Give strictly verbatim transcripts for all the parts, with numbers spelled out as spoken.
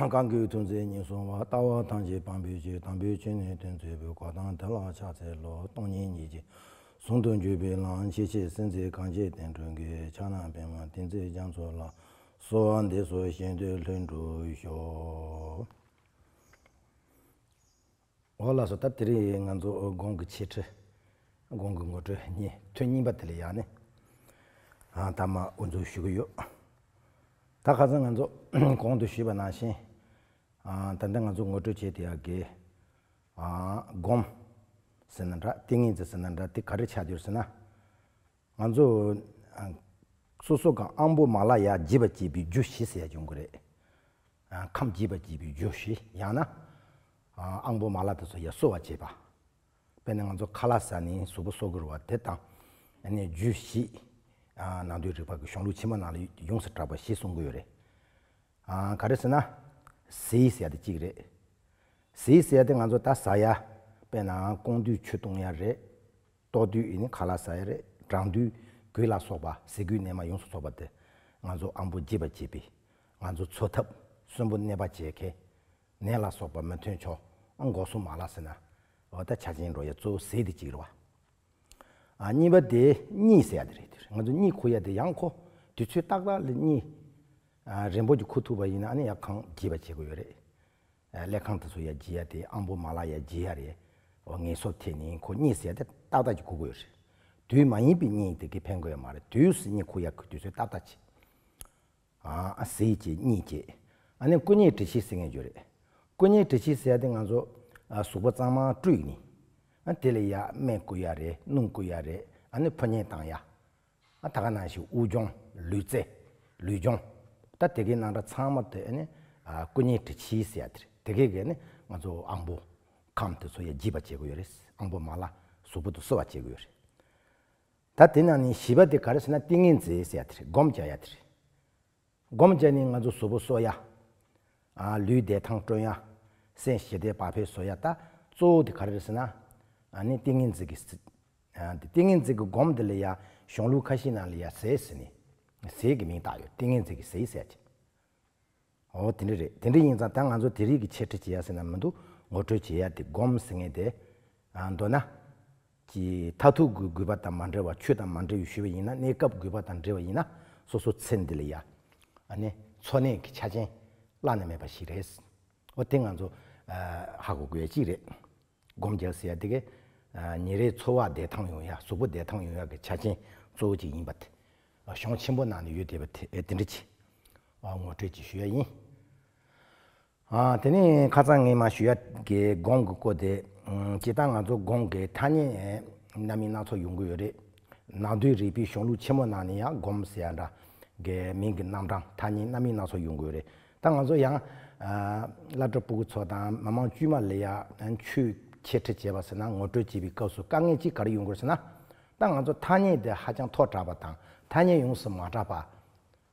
གང་གིས་ཐུགས་བརྩེ་ཉེར་བཟུང་བ། ལྟ་བ་ཐམས་ཅད་སྤང་བའི་ཕྱིར། དམ་པའི་ཆོས་ནི་སྟོན་མཛད་པའི། གོ་ཏམ་དེ་ལ་ཕྱག་འཚལ་ལོ། སྟོང་ཉིད་ཉིད་ཀྱི་ཟུང་དུ་འཇུག་པའི་ལམ། ཤེས་བྱའི་སེམས་རྩེ་གང་ཞིག་བསྟེན་གྲོལ་གྱི། ཕྱག་ན་པདྨོ་བསྟན་འཛིན་རྒྱ་མཚོ་ལ། གསོལ་བ་འདེབས་སོ་བཞེད་དོན་ལྷུན་གྲུབ་ཤོག། འོ་ལགས་སོ། ད་དེ་རིང་ང་ཚོ་སྒོམ་གྱི་འཆད་ཁྲིད། སྒོམ་གྱི་ངོ་སྤྲོད་གཉིས། ཐུན་གཉིས་པ་དེ་ལ་ཡང་ནི། ཨ། ད་མ་དབུ་འཛུགས་ཞུ་གི་ཡོད། ད་ཁ་སང་ང་ཚོ་གོང་དུ་ཞུས་པ་ནང་བཞིན། ཨ། ད་ལྟ་ང་ཚོ་ངོ་སྤྲོད་བྱས་དེ་ཡག་གི། ཨ། སྒོམ་ཟེར་ན་འདྲ། ཏིང་ངེ་འཛིན་ཟེར་ན་འདྲ། དེ་ག་རེ་ཆགས་ཡོད་ཟེར་ན། ང་ཚོ། ཨ། སོ་སོ་གི་དབང་པོ་མ་ལག་ཡར་འཇིབ་པ་བྱེད་པའི་རྒྱུ་བཞི་ཟེར་ཡ་ཡོང་གི་རེད། ཨ། ཁམས་འཇིབ་པ་བྱེད་པའི་རྒྱུ་བཞི། ཡང་ན། ཨ། དབང་པོ་མ་ལག་དེ་ཚོ་ཡར་གསོ་བ་བྱེད་པ། དཔེར་ན་ང་ཚོ་ཁ་ལག་ཟ་ནས་གཟུགས་པོ་གསོ་གི་རེད་བ། དེ་དང་། ཨ་ནི་རྒྱུ་བཞི། ཨ། ནང་དོན་རིག་པ་གི་གཞུང་ལུགས་ཆེན་མོ་ནང་ལ་ཡོངས་སུ་གྲགས་པ་བཞི་གསུང་གི་ཡོད་རེད། ཨ། ག་རེ་ཟེར་ན། ཟས་ཟེར་ཡ་དེ་གཅིག་རེད། ཟས་ཟེར་ཡ་དེ་ང་ཚོ་ད་ཟ་ཡ། དཔེར་ན་སྐོམ་དུས་ཆུ་འཐུང་ཡ་རེད། ལྟོགས་དུས་ཨེ་ནི་ཁ་ལག་ཟ་ཡ་རེད། གྲང་དུས་གོས་ལ་སོགས་པ། ཟས་གོས་གནས་མལ་ཡོངས་སུ་རྫོགས་པ་དེ་ང་ཚོ་དབང་པོ་འཇིབ་པ་བྱེད་པའི། ང་ཚོ་འཚོ་ཐབས། གསོན་པོ་གནས་པ་བྱེད་མཁན། ནད་ལ་སོགས་པ་མི་ཐོན་ཆོག། ཨ། འགོག་སྲུང་མ་ལག་ཟེར་ན། འོ་ད་ཆ་ཆེན་འགྲོ་ཡ་གཙོ་བོ་ཟས་དེ་གཅིག་རེད་བ། ཨ། གཉིས་པ་དེ་གཉིད་ཟེར་ཡ་དེ་རེད། དེ་རེད། ང་ཚོ་གཉིད་ཁུག་ཡ་དེ་ཡང་ཁོ་དུས་ཚོད་ཏག་ཏག་ལ་གཉིད། ཨ། རན་པོ་ཅིག་ཁུག་ཐུབ་པ་ཡིན་ན་ཨ་ནི་ཡང་ཁམས་འཇིབ་པ་བྱེད་དགོས་ཡོད་རེད། ཨ། ཀླད་ཁང་དེ་ཚོ་ཡར་འཇིབ་ཡ་དེ། དབང་པོ་མ་ལག་ཡར་འཇིབ་ཡ་རེད། འོ་ངལ་གསོ་ཐེབས་ནས་ཁོ་གཉིད་ཟེར་ཡ་དེ་ཏག་ཏག་ཅིག་ཁུག་དགོས་ཡོད་རེད། དུས་མ་ཡིན་པའི་གཉིད་དེ་གིས་ཕན་གི་ཡོད་མ་རེད། དུས་སུ་གཉིད་ཁུག་ཡ་གི་དུས་ཚོད་ཏག་ཏག་བྱེད། ཨ། ཟས་བཅད་གཉིད་བཅད། ཨ་ནི་སྐུ་གཉིད་དྲི་ཆུ་ཟེར་མཁན་ཅིག་ཡོད་རེད། སྐུ་གཉིད་དྲི་ཆུ་ཟེར་ཡ་དེ་ང་ཚོ། ཨ། གཟུགས་པོ་གཙང་མ་བཀྲུས་ནས། ཨ། དེ་ལ་ཡ་སྨན་བསྐུ་ཡ་རེད། སྣུམ་བསྐུ་ཡ་རེད། ཨ་ནི་ཕོ་ཉ་བཏང་ཡ། ཨ། ད་ག་ནང་བཞིན་དབུགས་སྦྱོང་། ལུས་རྩལ། ལུས་སྦྱོང་། ད་དེ་གའི་ནང་འདྲ་ཚང་མ་དེ་ཨ་ནི། ཨ། སྐུ་གཉིད་དྲི་ཆུ་ཟེར་ཡ་དེ་རེད། དེ་གའི་གིས་ནི་ང་ཚོ་དབང་པོ་ཁམས་དེ་ཚོ་ཡར་འཇིབ་པ་བྱེད་དགོས་ཡོད་རེད། དབང་པོ་མ་ལག་གཟུགས་པོ་དེ་གསོ་བ་བྱེད་དགོས་ཡོད་རེད། ད་དེ་ནང་ནས་བཞི་པ་དེ་ག་རེ་ཟེར་ན་ཏིང་ངེ་འཛིན་ཟེར་ཡ་དེ་རེད། སྒོམ་རྒྱག་ཡ་དེ་རེད། སྒོམ་བརྒྱབ་ནས་ང་ཚོ་གཟུགས་པོ་གསོ་ཡ། ཨ། ལུས་བདེ་ཐང་སྐྲུན་ཡ། སེམས་ཞི་བདེ་བག་ཕེབས་བཟོ་ཡ། ད་གཙོ་བོ་དེ་ག་རེ་རེད་ཟེར་ན། ཨ་ནི་ཏིང་ངེ་འཛིན་གྱི་ཟས། ཨ། དེ་ཏིང་ངེ་འཛིན་གྱི་སྒོམ་དེ་ལ་ཡ་གཞུང་ལུགས་ཁ་ཤས་ནང་ལ་ཡ་ཟས་ཟེར་ནས། ཟས་ཀྱི་མིང་བཏགས་ཡོད། ཏིང་ངེ་འཛིན་གྱི་ཟས་ཟེར་གྱི། འོ་དེ་འདྲ་རེད། དེ་འདྲ་ཡིན་ཙང་ད་ང་ཚོ་དེ་རིགས་ཀྱི་འཆད་ཁྲིད་བྱེད་ཡ་ཟེར་ན་མི་འདུག། ངོ་སྤྲོད་བྱེད་ཡ་དེ་སྒོམ་ཟེར་མཁན་དེ། ཨ། མདོར་ན། ཀྱི་མཐར་ཐུག་གི་དགོས་པ་དང་མ་འབྲེལ་བ། ཆོས་དང་མ་འབྲེལ་བའི་ཞུས་པ་ཡིན་ན། གནས་སྐབས་དགོས་པ་དང་འབྲེལ་བ་ཡིན་ན་སོ་སོ་ཚེ་འདི་ལ་ཡ། ཨ་ནི་འཚོ་གནས་ཀྱི་ཆ་རྐྱེན་བླ་ན་མེད་པ་ཞིག་རེད། འོ་དེ་ང་ཚོ། ཨ། ཧ་གོ་དགོས་ཡ་གཅིག་རེད། སྒོམ་རྒྱག་ཟེར་ཡ་དེ་གས། ཨ། ཉིན་རེའི་འཚོ་བ་བདེ་ཐང་ཡོང་ཡ། གཟུགས་པོ་བདེ་ཐང་ཡོང་ཡ་གི་ཆ་རྐྱེན་གཙོ་བོ་གཅིག་ཡིན་པ་དེ། ཨ། གཞུང་ཆེན་པོ་ནང་ནས་ཡོད་བསྡད་པ་དེ། ཨེ། དེ་འདྲ་ཅིག། ཨ། ངོ་སྤྲོད་ཅིག་ཞུ་ཡ་ཡིན། ཨ། དེ་ནས་ཁ་སང་ངས་མར་ཞུ་ཡ་གི་སྒོམ་གྱི་སྐོར་དེ། ཨ། སྤྱིར་བཏང་ང་ཚོ་སྒོམ་གྱི་ཐ་སྙད་སྣ་མིན་སྣ་ཚོགས་ཡོང་གི་ཡོད་རེད། ནང་དོན་རིག་པའི་གཞུང་ལུགས་ཆེན་མོ་ནང་ནས་ཡང་སྒོམ་ཟེར་ཡ་འདྲ་གི་མིང་གི་རྣམ་གྲངས་ཐ་སྙད་སྣ་མིན་སྣ་ཚོགས་ཡོང་གི་ཡོད་རེད། ད་ང་ཚོ་ཡང་། ཨ། བླ་སྤྲུལ་སྤུ་གུ་ཚོ་དང་མི་མང་དཀྱུས་མ་ལ་ཡ་ཆོས་འཆད་ཁྲིད་བྱས་པ་ཟེར་ན། ངོ་སྤྲོད་བྱེད་པའི་སྐབས་སུ་དཀའ་ངལ་གཅིག་ག་རེ་ཡོང་གི་རེད་ཟེར་ན། ད་ང་ཚོ་ཐ་སྙད་དེ་ཧ་ཅང་མཐོ་དྲགས་པ་དང་། ཐ་སྙད་ཡོངས་སུ་མ་གྲགས་པ།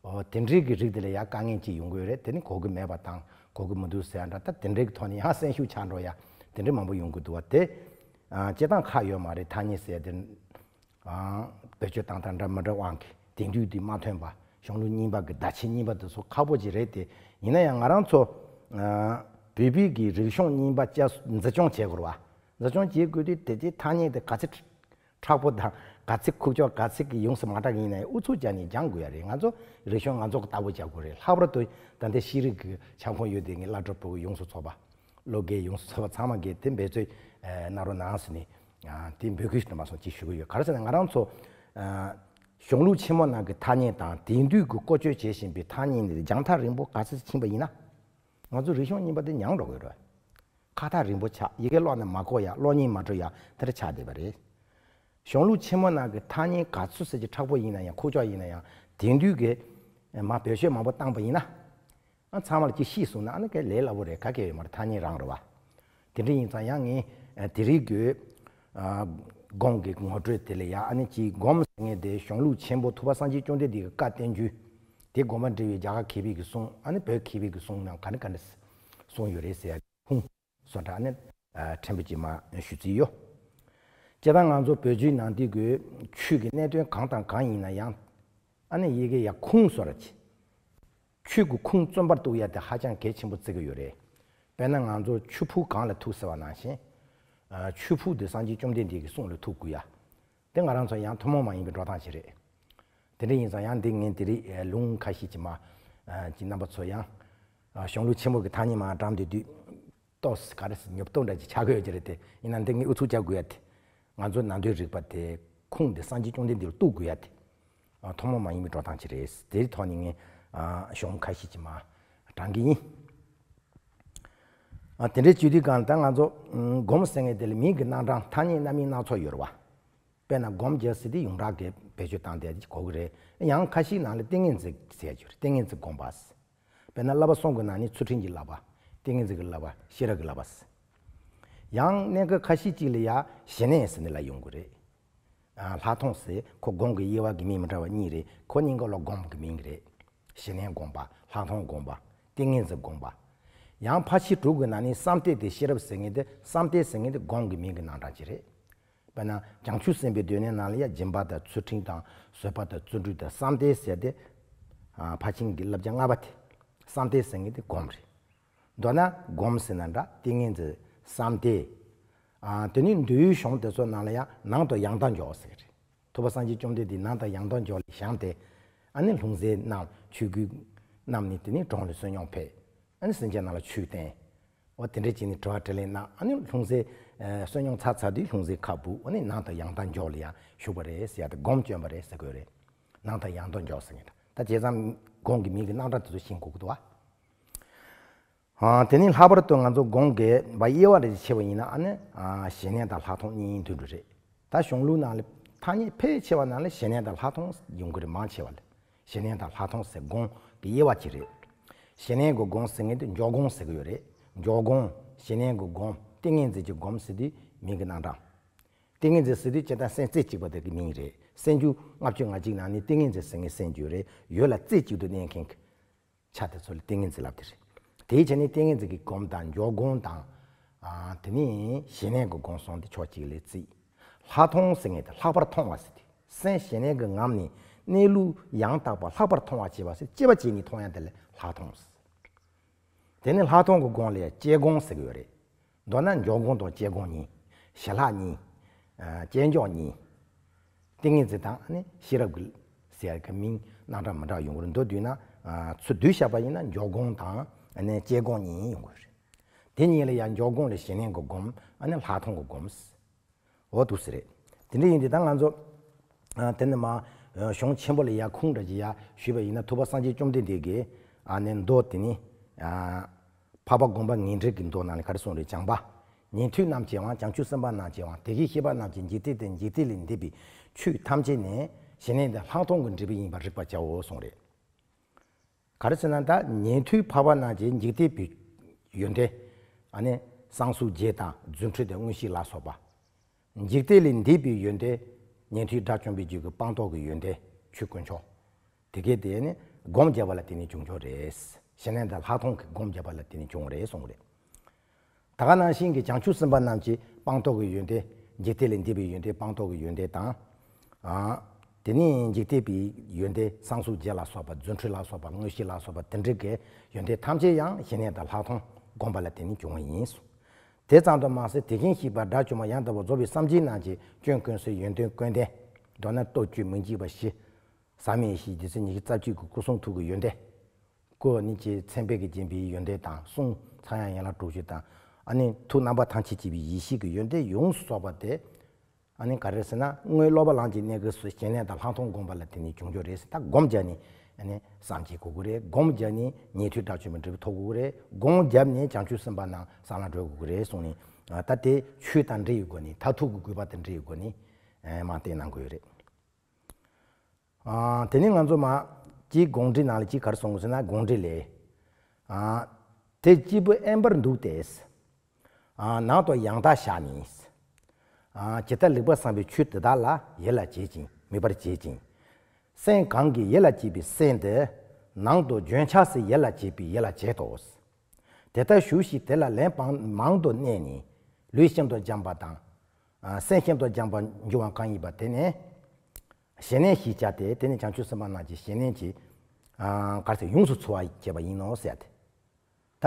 འོ་དེ་འདྲའི་གི་རིགས་དེ་ལ་ཡ་དཀའ་ངལ་ཅིག་ཡོང་གི་ཡོད་རེད། དེ་ནི་གོ་གི་མེད་པ་དང་གོ་གི་མི་འདུག་ཟེར་ཡ་འདྲ། ད་དེ་འདྲའི་གི་ཐོག་ནས་ཡང་སེམས་ཤུགས་ཆག་འགྲོ་ཡ་དེ་འདྲ་མང་པོ་ཡོང་གི་འདུག་བ། དེ། ཨ། སྤྱིར་བཏང་ཁག་ཡོད་མ་རེད། ཐ་སྙད་ཟེར་ཡ་དེ། ཨ། བེད་སྤྱོད་བཏང་སྟངས་འདྲ་མི་འདྲ་དབང་གིས་དེང་དུས་འདི་མ་ཐོན་པ། གཞུང་ལུགས་རྙིང་པ་གི་བརྡ་ཆད་རྙིང་པ་དེ་ཚོ་ཁག་པོ་ཅིག་རེད་དེ། ཡིན་ན་ཡང་ང་རང་ཚོ། ཨ། བོད་པའི་གི་རིག་གཞུང་རྙིང་པ་བསྐྱར་འཛིན་སྐྱོང་བྱེད་དགོས་རེད་བ། འཛིན་སྐྱོང་བྱེད་དགོས་དུས་དེ་དེ་ཐ་སྙད་དེ་ག་ཚད་མཁྲེགས་པོ་དང་། ག་ཚད་ཁུག་ཀྱོག། ག་ཚད་ཀྱི་ཡོངས་སུ་མ་གྲགས་ཡིན་ན་ཡང་ཨུ་ཚུགས་བྱས་ནས་སྦྱང་དགོས་ཡ་རེད། ང་ཚོ་རིག་གཞུང་ང་ཚོ་གི་ལྟ་བུ་བྱ་དགོས་རེད། ལྷག་པར་དུ་ད་ལྟའི་ཤེས་རིག་གི་ཁྱབ་ཁོངས་ཡོད་དེ། ངས་བླ་སྤྲུལ་སྤུ་གུ་ཡོངས་སུ་ཚོགས་པ། སློབ་དགེ་ཡོངས་སུ་ཚོགས་པ་ཚང་མ་གིས་དེ་འབད་རྩོལ། ཨ། གནང་རོགས་གནང་ཟེར་ནས། ཨ། དེ་འབོད་སྐུལ་ཞུ་ན་མ་སོང་ཅིག་ཞུ་གི་ཡོད། ག་རེ་ཟེར་ན་ང་རང་ཚོ། ཨ། གཞུང་ལུགས་ཆེན་མོ་ནང་གི་ཐ་སྙད་དང་དེང་དུས་ཀྱི་བཀོལ་སྤྱོད་བྱེད་བཞིན་པའི་ཐ་སྙད་ནི་རྒྱང་ཐག་རིང་པོ་ག་ཚོད་ཕྱིན་པ་ཡིན་ན། ང་ཚོ་རིག་གཞུང་རྙིང་པ་དེ་ཉམས་འགྲོ་གི་རེད། ཁ་ཐག་རིང་པོ་ཆགས། ཡི་གེ་ཀློག་ན་མ་གོ་ཡ། ཀློག་སྙིང་མ་འདོད་ཡ་དེ་འདྲ་ཆགས་བསྡད་པ་རེད། གཞུང་ལུགས་ཆེན་མོ་ནང་གི་ཐ་སྙད་ག་ཚོད་ཟེར་གྱི་མཁྲེགས་པོ་ཡིན་ན་ཡང་། ཁུག་ཀྱོག་ཡིན་ན་ཡང་། དེང་དུས་ཀྱི་མ་བེད་སྤྱོད་མང་པོ་བཏང་པ་ཡིན་ན། ཨ། ཚང་མ་ལ་ཅིག་ཤེས་སོང་ན་ཨ་ནི་ག་ལས་སླ་པོ་རེད། ག་གེ་ཡོད་མ་རེད། ཐ་སྙད་རང་རེད་བ། དེ་འདྲ་ཡིན་ཙང་ཡང་ངས། ཨ། དེ་རིང་གི། ཨ། སྒོམ་གྱི་ངོ་སྤྲོད་དེ་ལ་ཡ། ཨ་ནི་ཅིག་སྒོམ་ཟེར་མཁན་དེ་གཞུང་ལུགས་ཆེན་པོ་ཐུབ་པ་སངས་རྒྱས་བཅོམ་ལྡན་འདས་ཀྱི་བཀའ་བསྟན་བཅོས་དེ། དགོངས་པ་འགྲེལ་བའི་རྒྱ་གར་མཁས་པའི་གི་གསུང་། ཨ་ནི་བོད་མཁས་པའི་གི་གསུང་རྣམས་ག་འདྲ་ག་འདྲ་གསུངས་ཡོད་རེད་ཟེར་ཡ་ཁུངས་སོགས་འདྲ་ཨ་ནི། ཨ། ཕྲན་བུ་ཅིག་མར་ཞུ་རྩིས་ཡོད། སྤྱིར་བཏང་ང་ཚོ་བོད་བརྒྱུད་ནང་བསྟན་གྱི་ཆོས་ཀྱི་གནད་དོན་གང་དང་གང་ཡིན་ན་ཡང་། ཨ་ནི་ཡི་གེ་ཡ་ཁུངས་སོགས་ར་ཅིག། ཆོས་ཀྱི་ཁུངས་བཙུན་པར་གཏུགས་ཡ་དེ་ཧ་ཅང་གལ་ཆེན་པོ་བརྩི་གི་ཡོད་རེད། དཔེར་ན་ང་ཚོ་ཆོས་ཕུག་གངས་ལ་ཐུག་ཟེར་བ་ནང་བཞིན། ཨ། ཆོས་ཕུག་དེ་སངས་རྒྱས་བཅོམ་ལྡན་འདས་ཀྱི་གསུང་ལ་ཐུག་དགོས་ཡ། དེ་ང་རང་ཚོ་ཡང་ཐུན་མོང་མ་ཡིན་པའི་འགྲོ་སྟངས་ཤིག་རེད། དེ་འདྲ་ཡིན་ཙང་ཡང་འདི་ངས་དེ་རིང་ལུང་ཁ་ཤས་ཅིག་མ། ཨ། ཅིག་རྣམ་པ་ཚོ་ཡང་། ཨ། གཞུང་ལུགས་ཆེན་མོ་གི་ཐ་སྙད་མར་བགྲངས་བསྡད་དུས། ཏོག་ཙམ་ག་རེ་ཟེར་ཉོབ་ཏོ་འདྲ་ཅིག་ཆགས་ཀྱི་ཡོད་ཀྱི་རེད་དེ། ཡིན་ན་འདི་ངས་ཨུ་ཚུགས་རྒྱག་དགོས་ཡ་དེ། ང་ཚོ་ནང་དོན་རིག་པ་དེ་ཁུངས་དེ་སངས་རྒྱས་བཅོམ་ལྡན་འདས་ལ་གཏུག་དགོས་ཡ་དེ། ཨ། ཐུན་མོང་མ་ཡིན་པའི་འགྲོ་སྟངས་ཅིག་རེད། དེའི་ཐོག་ནས་ངས། ཨ། གཞུང་ཁ་ཤས་ཅིག་མར་བགྲང་གི་ཡིན། ཨ། དེ་འདྲའི་བྱེད་དུས་གང་ལ་ད་ང་ཚོ། ཨ། སྒོམ་ཟེར་མཁན་དེ་ལ་མིང་གི་རྣམ་གྲངས་ཐ་སྙད་སྣ་མིན་སྣ་ཚོགས་ཡོད་རེད་བ། དཔེར་ན་སྒོམ་རྒྱག་ཟེར་དེ་ཡོངས་གྲགས་ཀྱི་བེད་སྤྱོད་བཏང་བསྡད་དེ་གོ་གི་རེད། ཡང་ཁ་ཤས་ནང་ལ་ཏིང་ངེ་འཛིན་ཟེར་ཡ་ཅིག་ཡོད་རེད། ཏིང་ངེ་འཛིན་སྒོམ་པ་ཟེར། དཔེར་ན་བསླབ་པ་གསུམ་གྱི་ནང་ནས་ཚུལ་ཁྲིམས་ཀྱི་བསླབ་པ། ཏིང་ངེ་འཛིན་གྱི་བསླབ་པ། ཤེས་རབ་ཀྱི་བསླབ་པ་ཟེར། ཡང་གནས་སྐབས་ཁ་ཤས་ཅིག་ལ་ཡ་ཞི་གནས་ཟེར་ནས་ལབ་ཡོང་གི་རེད། ཨ། ལྷག་མཐོང་ཟེར་ཁོ་སྒོམ་གྱི་དབྱེ་བ་གི་མིང་མི་འདྲ་བ་གཉིས་རེད། ཁོ་གཉིས་ཀ་ལོ་སྒོམ་གྱི་མིང་རེད། ཞི་གནས་སྒོམ་པ། ལྷག་མཐོང་སྒོམ་པ། ཏིང་ངེ་འཛིན་སྒོམ་པ། ཡང་ཕལ་ཆེར་དྲུག་གི་ནང་ནས་བསམ་གཏན་དེ་ཤེས་རབ་ཟེར་མཁན་དེ། བསམ་གཏན་ཟེར་མཁན་དེ་སྒོམ་གྱི་མིང་གི་རྣམ་གྲངས་ཅིག་རེད། དཔེར་ན་བྱང་ཆུབ་སེམས་དཔའི་སྡེ་སྣོད་ནང་ལ་ཡ་སྦྱིན་པ་དང་ཚུལ་ཁྲིམས་དང་བཟོད་པ་དང་བརྩོན་འགྲུས་དང་བསམ་གཏན་ཟེར་ཏེ། ཨ། ཕར་ཕྱིན་གྱི་བསླབ་བྱ་ལྔ་པ་དེ། བསམ་གཏན་ཟེར་མཁན་དེ་སྒོམ་རེད། མདོར་ན་སྒོམ་ཟེར་ན་འདྲ། ཏིང་ངེ་འཛིན། བསམ་གཏན། ཨ། དེ་ནས་འདུལ་བའི་གཞུང་དེ་ཚོ་ནང་ལ་ཡང་ནང་དུ་ཡང་དག་འཇོག་ཟེར་གྱི་རེད། ཐུབ་པ་སངས་རྒྱས་བཅོམ་ལྡན་འདས་ནང་དུ་ཡང་དག་འཇོག་ལ་བཞེངས་ཏེ། ཨ་ནི་ལྷུང་བཟེད་བསྣམས། ཆོས་གོས་བསྣམས་ནས་དེ་ནས་གྲོང་ལ་བསོད་སྙོམས་ཕེབས། ཨ་ནི་སེམས་ཅན་རྣམས་ལ་ཆོས་བསྟན། འོ་དེ་འདྲ་བྱས་ནས་དྲི་བ་དྲིས་ལན་གནང་། ཨ་ནི་ལྷུང་བཟེད། ཨ། བསོད་སྙོམས་ཚར་ཚར་དུས་ལྷུང་བཟེད་ཁ་སྦུབ། ཨ་ནི་ནང་དུ་ཡང་དག་འཇོག་ལ་ཡང་ཞུགས་པ་རེད་ཟེར་ཡ་དེ་སྒོམ་བསྐྱོན་པ་རེད་ཟེར་དགོས་རེད། ནང་དུ་ཡང་དག་འཇོག་ཟེར་མཁན་དེ། ད་བྱས་ཙང་སྒོམ་གྱི་མིང་གི་རྣམ་གྲངས་དེ་ཚོ་ཤེས་དགོས་ཀྱི་འདུག་བ། ཨ། དེ་ནས་ལྷག་པར་དུ་ང་ཚོ་སྒོམ་གྱི་དབྱེ་བ་འདྲ་ཞིག་ཕྱེ་བ་ཡིན་ན། ཨ་ནི། ཨ། ཞི་གནས་དང་ལྷག་མཐོང་གཉིས་དེ་འདྲ་རེད། ད་གཞུང་ལུགས་ནང་ལ་ཐ་སྙད་ཕལ་ཆེ་བ་ནང་ལ་ཞི་གནས་དང་ལྷག་མཐོང་ཡོང་གི་རེད། མང་ཆེ་བ་ལ། ཞི་གནས་དང་ལྷག་མཐོང་ཟེར་སྒོམ་གྱི་དབྱེ་བ་གཅིག་རེད། ཞི་གནས་ཀྱི་སྒོམ་ཟེར་མཁན་དེ་འཇོག་སྒོམ་ཟེར་གྱི་ཡོད་རེད། འཇོག་སྒོམ། ཞི་གནས་ཀྱི་སྒོམ། ཏིང་ངེ་འཛིན་གྱི་སྒོམ་ཟེར་དུས་མིང་གི་རྣམ་གྲངས། ཏིང་ངེ་འཛིན་ཟེར་དུས་སྤྱིར་བཏང་སེམས་རྩེ་གཅིག་པ་དེ་གི་མིང་རེད། སེམས་བྱུང་ལྔ་བཅུ་ང་གཅིག་ནང་ནས་ཏིང་ངེ་འཛིན་ཟེར་མཁན་སེམས་བྱུང་རེད། ཡུལ་ལ་རྩེ་གཅིག་ཏུ་གནས་མཁན་གྱི་ཆ་དེ་ཚོ་ལ་ཏིང་ངེ་འཛིན་ལབ་དེ་རེད། དེའི་ཆ་ནས་ཏིང་ངེ་འཛིན་གྱི་སྒོམ་དང་འཇོག་སྒོམ་དང་། ཨ། དེ་ནས་ཞི་གནས་ཀྱི་སྒོམ་གསུམ་དེ་ཕྱོགས་གཅིག་ལ་རྩིས། ལྷག་མཐོང་ཟེར་མཁན་དེ་ལྷག་པར་མཐོང་བ་ཟེར་དུས། སེམས་ཞི་གནས་ཀྱི་ངང་ནས་གནས་ལུགས་ཡང་དག་པ་ལྷག་པར་མཐོང་བ་བྱེད་པ་ཟེར། དཔྱད་པ་བྱས་ནས་མཐོང་ཡ་དེ་ལ་ལྷག་མཐོང་ཟེར། དེ་ནས་ལྷག་མཐོང་གི་སྒོམ་ལ་ཡང་དཔྱད་སྒོམ་ཟེར་གྱི་ཡོད་རེད། མདོར་ན་འཇོག་སྒོམ་དང་དཔྱད་སྒོམ་གཉིས། ཞི་ལྷག་གཉིས། ཨ། དཔྱད་འཇོག་གཉིས། ཏིང་ངེ་འཛིན་དང་ནི་ཤེས་རབ་ཀྱི་ཟེར་གྱི་མིང་རྣམ་གྲངས་མི་འདྲ་ཡོང་གི་རེད། མདོར་བསྡུས་ན། ཨ། ཚུར་བསྡུས་བཞག་པ་ཡིན་ན་འཇོག་སྒོམ་དང་ནི་དཔྱད་སྒོམ་གཉིས་ཡོང་གི་རེད། དེ་གཉིས་ལ་ཡང་འཇོག་སྒོམ་ལ་ཞི་གནས་ཀྱི་སྒོམ། ཨ་ནི་ལྷག་མཐོང་གི་སྒོམ། འོ་འདུག་སེ་རེད། དེ་འདྲ་ཡིན་དུས་ད་ང་ཚོ། ཨ། དེ་ནས་མར། ཨ། གཞུང་ཆེན་པོ་ལ་ཡར་ཁུངས་འདྲ་ཅིག་ཡར་ཞུས་པ་ཡིན་ན། ཐུབ་པ་སངས་རྒྱས་བཅོམ་ལྡན་འདས་ཀྱིས། ཨ་ནི་མདོ་དེ་ནི། ཨ། འཕགས་པ་དགོངས་པ་ངེས་འགྲེལ་གྱི་མདོ་ནང་ལ་ག་རེ་གསུངས་རེད། བྱམས་པ། ཉན་ཐོས་རྣམས་ཀྱི་དབང་། བྱང་ཆུབ་སེམས་དཔའ་རྣམས་ཀྱི་དབང་། དེ་བཞིན་གཤེགས་པ་རྣམས་ཀྱི། འཇིག་རྟེན་དང་འཇིག་རྟེན་ལས་འདས་པའི་ཆོས་ཐམས་ཅད་ནི་ཞི་གནས་དང་ལྷག་མཐོང་གི་འབྲས་བུ་ཡིན་པར་རིག་པར་བྱའོ་གསུངས་རེད། ག་རེ་ཟེར་ན། ད་ཉན་ཐོས་འཕགས་པ་རྣམས་ཀྱིས་འཇིག་རྟེན་པའི་ཡོན་ཏན། ཨ་ནི་གསང་སྔགས་རྒྱས་དང་རྫུ་འཕྲུལ་དང་མངོན་ཤེས་ལ་སོགས་པ། འཇིག་རྟེན་ལས་འདས་པའི་ཡོན་ཏན། ཉན་ཐོས་དགྲ་བཅོམ་པའི་རྒྱུད་ཀྱི་སྤངས་རྟོགས་ཀྱི་ཡོན་ཏན། ཆོས་དཀོན་མཆོག། དེ་གས་དེ་ནི་སྒོམ་བརྒྱབ་པ་ལ་བརྟེན་ནས་བྱུང་ཆོག་རེད། ཞི་གནས་དང་ལྷག་མཐོང་གི་སྒོམ་བརྒྱབ་པ་ལ་བརྟེན་ནས་བྱུང་བ་རེད་གསུངས་པ་རེད། ད་ག་ནང་བཞིན་གྱི་བྱང་ཆུབ་སེམས་དཔའ་རྣམས་ཀྱི་སྤངས་རྟོགས་ཀྱི་ཡོན་ཏན། འཇིག་རྟེན་ལས་འདས་པའི་ཡོན་ཏན། སྤངས་རྟོགས་ཀྱི་ཡོན་ཏན་དང་། ཨ། དེ་ནས་འཇིག་རྟེན་པའི་ཡོན་ཏན། གསང་སྔགས་རྒྱས་ལ་སོགས་པ། རྫུ་འཕྲུལ་ལ་སོགས་པ། མངོན་ཤེས་ལ་སོགས་པ། དེ་འདྲ་གི་ཡོན་ཏན་ཐམས་ཅད་ཡང་ཞི་གནས་དང་ལྷག་མཐོང་སྒོམ་པ་ལ་བརྟེན་ནས་བྱུང་བ་ཡིན། དེ་ཙམ་དུ་མ་ཟད། དེ་བཞིན་གཤེགས་པ་དགྲ་བཅོམ་པ་ཡང་དག་པར་རྫོགས་པའི་སངས་རྒྱས་རྣམས་ཀྱི་སྐྱོན་ཀུན་སེལ་ཡོན་ཏན་ཀུན་ལྡན། མདོར་ན་སྟོབས་བཅུ་མི་འཇིགས་པ་བཞི། ཟག་མེད་ཡེ་ཤེས་རྒྱལ་མཚན་ཉི་ཤུ་རྩ་གཅིག་གི་སྐུ་གསུང་ཐུགས་ཀྱི་ཡོན་ཏན། སྐུ་ནི་ཅི། མཚན་དཔེ་གིས་བརྒྱན་པའི་ཡོན་ཏན་དང་། གསུང་ཚངས་དབྱངས་ཡན་ལག་དྲུག་ཅུ་དང་། ཨ་ནི་ཐུགས་རྣམ་པ་ཐམས་ཅད་མཁྱེན་པའི་ཡེ་ཤེས་ཀྱི་ཡོན་ཏན་ཡོངས་སུ་རྫོགས་པ་དེ། ཨ་ནི་ག་རེ་ཟེར་ན། སྔོན་སློབ་པ་ལམ་གྱི་གནས་སྐབས་སུ་ཞི་གནས་དང་ལྷག་མཐོང་སྒོམ་པ་ལ་བརྟེན་ནས་བྱུང་ཆོག་རེད་ཟེར། ད་སྒོམ་བརྒྱབ་ནས་ཨ་ནི་བསམ་བྱེད་དགོས་ཀྱི་རེད། སྒོམ་བརྒྱབ་ནས་ཉན་ཐོས་དགྲ་བཅོམ་པའི་འབྲས་བུ་ཐོབ་དགོས་ཀྱི་རེད། སྒོམ་བརྒྱབ་ནས་བྱང་ཆུབ་སེམས་དཔའ་རྣམས་སངས་རྒྱས་འགྲོ་དགོས་ཀྱི་རེད་གསུངས་ནས། ད་དེ་ཆོས་དང་འབྲེལ་ཡོད་སྒོ་ནས། མཐར་ཐུག་གི་དགོས་པ་དང་འབྲེལ་ཡོད་སྒོ་ནས་མར་བསྟན་གནང་དགོས་ཡོད་རེད། ཨ། དེ་ནས་ང་ཚོ་མར་ཅིག་དགོངས་འགྲེལ་ནང་ལ་ཅིག་ག་རེ་གསུངས་ཡོད་ཟེར་ན། དགོངས་འགྲེལ་ལས། ཨ། དེ་སྐྱེས་བུ་དབེན་པར་འདུག་སྟེ། ཨ། ནང་དུ་ཡང་དག་བཞག་ནས། ཨ། ཇི་ལྟར་ལེགས་པར་བསམས་པའི་ཆོས་དེ་དག་ལ་ཡིད་ལ་བྱེད་ཅིང་། མོས་པར་བྱེད་ཅིང་། སེམས་གང་གིས་ཡིད་ལ་བྱེད་པའི་སེམས་དེ། ནང་དུ་འབྱོན་ཆགས་སུ་ཡིད་ལ་བྱེད་པའི་ཡིད་ལ་བྱེད་དོ། དེ་ལྟར་ཞུགས་ཤིང་དེ་ལ་ལན་སྤང་། མང་དུ་གནས་ནས། ལུས་ཤིན་ཏུ་སྦྱངས་པ་དང་། ཨ། སེམས་ཤིན་ཏུ་སྦྱངས་པར་འགྱུར་བ་གང་ཡིན་པ་དེ་ནི་ཞི་གནས་ཞེས་བྱ་སྟེ། དེ་ནི་བྱང་ཆུབ་སེམས་དཔའ་རྣམས་ཀྱི་ཞི་གནས་ཀྱི་ ག་རེ་ཟེར། ཡོངས་སུ་ཚོལ་བ་བྱས་པ་ཡིན་ནོ་ཟེར་ཏེ།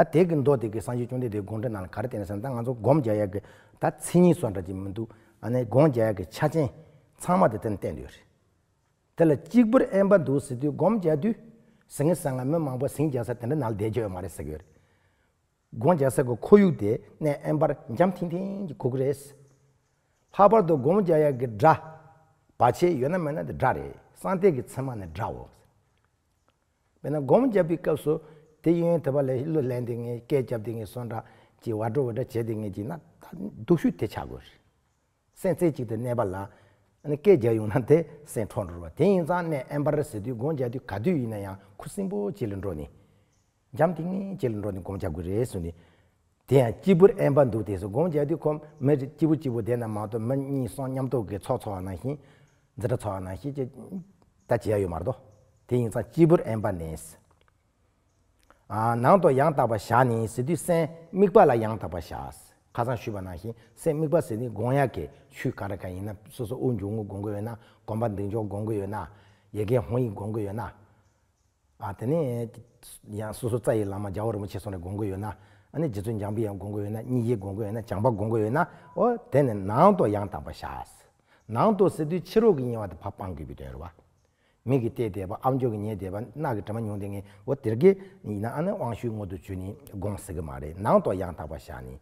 ད་དེ་གི་མདོ་དེ་གི་སངས་རྒྱས་བཅོམ་ལྡན་འདས་དགོངས་འགྲེལ་ནང་ལ་ག་རེ་བསྟན་ཟེར་ན། ད་ང་ཚོ་སྒོམ་རྒྱག་ཡག་གི་ད་མཚན་ཉིད་སོགས་འདྲ་ཅིག་མི་འདུག་ཨ་ནི་སྒོམ་རྒྱག་ཡག་གི་ཆ་རྐྱེན་ཚང་མ་དེ་དེ་ནས་བསྟན་ཡོད་རེད། དེ་ལ་གཅིག་པུར་དབེན་པ་འདུག་ཟེར་དུས། སྒོམ་རྒྱག་དུས་ཟང་ངེ་ཟིང་ངེ་མི་མང་པོ་ཟིང་རྒྱག་ས་དེ་འདྲ་ནང་ལ་བསྡད་རྒྱུ་ཡོད་མ་རེད་ཟེར་གྱི་ཡོད་རེད། སྒོམ་རྒྱག་ས་གི་ཁོར་ཡུག་དེ་གནས་དབེན་པར་འཇམ་ཐིང་ཐིང་གི་དགོས་ཀྱི་རེད། ལྷག་པར་དུ་སྒོམ་རྒྱག་ཡག་གི་སྒྲ་བར་ཆད་ཡོད་ན་མེད་ན་དེ་སྒྲ་རེད། གསང་གཏེར་གྱི་ཚད་མ་ནི་སྒྲའོ། དཔེར་ན་སྒོམ་རྒྱབ་པའི་སྐབས་སུ་དེ་གཡས་གཡོན་དེ་པ་ལ་གླུ་ལེན་བསྡད་མཁན། སྐད་རྒྱབ་བསྡད་མཁན་སོགས་འདྲ་ཅིག་བ་འགྲོ་བ་འདྲ་བྱས་བསྡད་མཁན་ཅིག་ན། ད་སྡུག་ཤོས་དེ་ཆགས་དགོས་རེད། སེམས་རྩེ་གཅིག་ཏུ་གནས་པ་ལ། ཨ་ནི་སྐད་རྒྱག་ཡོང་ན་དེ་སེམས་འཕྲོག་འགྲོ་བ། དེ་ཡིན་ཙང་གནས་དབེན་པར་ཟེར་དུས། སྒོམ་རྒྱག་དུས་ག་དུས་ཡིན་ན་ཡང་ཁུ་སིམ་པོ་ཅིག་ལ་འགྲོ་ནས། འཇམ་ཐིང་ངེ་ཅིག་ལ་འགྲོ་ནས་སྒོམ་རྒྱག་དགོས་རེད་ཟེར་ནས། དེ་ཡང་གཅིག་པུར་དབེན་པ་འདུག་དེ་ཚོ་སྒོམ་རྒྱག་དུས་ཁོ་མི་གཅིག་པུ་གཅིག་པུ་བསྡད་ན་མ་གཏོགས། མི་གཉིས་གསུམ་མཉམ་དུ་གི་ཚོགས་འཚོགས་པ་ནང་བཞིན། འཛིན་གྲྭ་འཚོགས་པ་ནང་བཞིན་ཅིག་ད་བྱེད་ཡ་ཡོད་མ་རེད་དོ། དེ་ཡིན་ཙང་གཅིག་པུར་དབེན་པ་ནས། ཨ། ནང་དུ་ཡང་དག་པར་བཞག་ནས་ཟེར་དུས། སེམས་དམིགས་པ་ལ་ཡང་དག་པར་བཞག་ཁ་སང་ཞུས་པ་ནང་བཞིན། སེམས་དམིགས་པ་ཟེར་ནི་སྒོམ་ཡག་གི་ཆོས་ག་རེ་ག་ཡིན་ན། སོ་སོ་དབུགས་འབྱུང་རྔུབ་སྒོམ་གྱི་ཡོད་ན། གོམ་པ་མདུན་ལྕོག་སྒོམ་གྱི་ཡོད་ན། ཡ་གྱལ་ཧོང་ཡིག་སྒོམ་གྱི་ཡོད་ན། ཨ། དེ་ནས་ཡང་སོ་སོ་རྩ་བའི་བླ་མ་རྒྱལ་བ་རིན་པོ་ཆེ་སོགས་ལ་སྒོམ་གྱི་ཡོད་ན། ཨ་ནི་རྗེ་བཙུན་འཇམ་པའི་དབྱངས་སྒོམ་གྱི་ཡོད་ན། སྙིང་རྗེ་སྒོམ་གྱི་ཡོད་ན། བྱམས་པ་སྒོམ་གྱི་ཡོད་ན། འོ་དེ་ནི་ནང་དུ་ཡང་དག་པར་བཞག་ནང་དུ་ཟེར་དུས་ཕྱི་རོལ་གྱི་ཉེ་བ་དེ་ཕར་སྤང་དགོས་པའི་དོན་རེད་བ། མིག་གིས་བལྟས་བསྡད་པ། ཨམ་ཅོག་གིས་ཉན་བསྡད་པ། རྣ་གིས་དྲི་མ་མྱོང་བསྡད་མཁན། འོ་དེ་གྱད་ཡིན་ན་ཨ་ནི་དབང་ཤུགས་མངོན་དུ་གྱུར་ནས་སྒོམ་ཟེར་གྱི་མ་རེད། ནང་དུ་ཡང་དག་པར་བཞག་ནས།